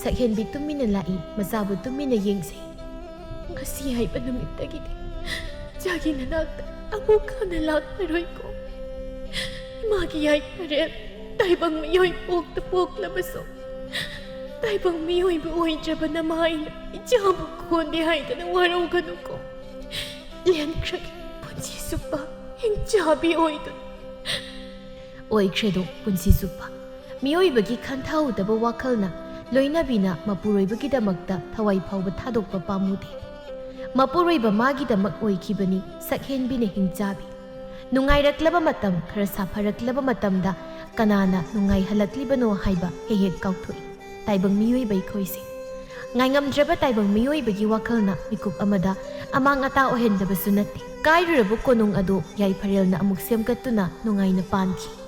ꯁꯛꯍꯦꯟꯕꯤ ꯇꯨꯃꯤꯟꯅ ꯂꯥꯛꯏ꯫ ꯃꯆꯥꯕꯨ ꯇꯨꯃꯤꯟꯅ ꯌꯦꯡꯖꯩ꯫ "ꯉꯁꯤ ꯍꯥꯏꯕ ꯅꯨꯃꯤꯠꯇꯒꯤꯗꯤ ꯏꯆꯥꯒꯤ ꯅꯅꯥꯛꯇ ꯑꯃꯨꯛ ꯍꯟꯅ ꯂꯥꯛꯂꯔꯣꯏꯀꯣ꯫ ꯏꯃꯥꯒꯤ ꯌꯥꯏꯐꯔꯦꯜ ꯇꯥꯏꯕꯪ ꯃꯤꯑꯣꯏ ꯄꯣꯛꯇ ꯄꯣꯛꯂꯕꯁꯨ ꯇꯥꯏꯕꯪ ꯃꯤꯑꯣꯏꯕ ꯑꯣꯏꯗ꯭ꯔꯕ ꯅꯃꯥ ꯑꯩꯅ ꯏꯆꯥꯕꯨ ꯀꯣꯟꯗꯦ ꯍꯥꯏꯗꯅ ꯋꯥꯔꯧꯒꯅꯨꯀꯣ꯫ ꯂꯦꯟꯈ꯭ꯔꯒꯦ ꯄꯨꯟꯁꯤ ꯆꯨꯞꯄ ꯍꯤꯡꯆꯥꯕꯤ ꯑꯣꯏꯗꯨꯅ꯫" ꯑꯣꯏꯈ꯭ꯔꯦꯗꯣ ꯄꯨꯟꯁꯤ ꯆꯨꯞꯄ꯫ ꯃꯤꯑꯣꯏꯕꯒꯤ ꯈꯟꯊꯍꯧꯗꯕ ꯋꯥꯈꯜꯅ ꯂꯣꯏꯅꯕꯤꯅ ꯃꯄꯨꯔꯣꯏꯕꯒꯤꯗꯃꯛꯇ ꯊꯋꯥꯏ ꯐꯥꯎꯕ ꯊꯥꯗꯣꯛꯄ ꯄꯥꯝꯃꯨꯗꯦ꯫ ꯃꯄꯨꯔꯣꯏꯕ ꯃꯥꯒꯤꯗꯃꯛ ꯑꯣꯏꯈꯤꯕꯅꯤ ꯁꯛꯍꯦꯟꯕꯤꯅ ꯍꯤꯡꯆꯥꯕꯤ꯫ ꯅꯨꯡꯉꯥꯏꯔꯛꯂꯕ ꯃꯇꯝ, ꯈꯔ ꯁꯥꯐꯔꯛꯂꯕ ꯃꯇꯝꯗ ꯀꯅꯥꯅ ꯅꯨꯡꯉꯥꯏꯍꯜꯂꯛꯂꯤꯕꯅꯣ ꯍꯥꯏꯕ ꯍꯦꯛ ꯍꯦꯛ ꯀꯥꯎꯊꯣꯛꯏ ꯇꯥꯏꯕꯪ ꯃꯤꯑꯣꯏꯕ ꯑꯩꯈꯣꯏꯁꯦ꯫ ꯉꯥꯏꯉꯝꯗ꯭ꯔꯕ ꯇꯥꯏꯕꯪ ꯃꯤꯑꯣꯏꯕꯒꯤ ꯋꯥꯈꯜꯅ ꯃꯤꯀꯨꯞ ꯑꯃꯗ ꯑꯃꯥꯡ ꯑꯇꯥ ꯑꯣꯏꯍꯟꯗꯕꯁꯨ ꯅꯠꯇꯦ꯫ ꯀꯥꯏꯔꯨꯔꯕ ꯀꯣꯅꯨꯡ ꯑꯗꯨ ꯌꯥꯏꯐꯔꯦꯜꯅ ꯑꯃꯨꯛ ꯁꯦꯝꯒꯠꯇꯨꯅ ꯅꯨꯡꯉꯥꯏꯅ ꯄꯥꯟꯈꯤ꯫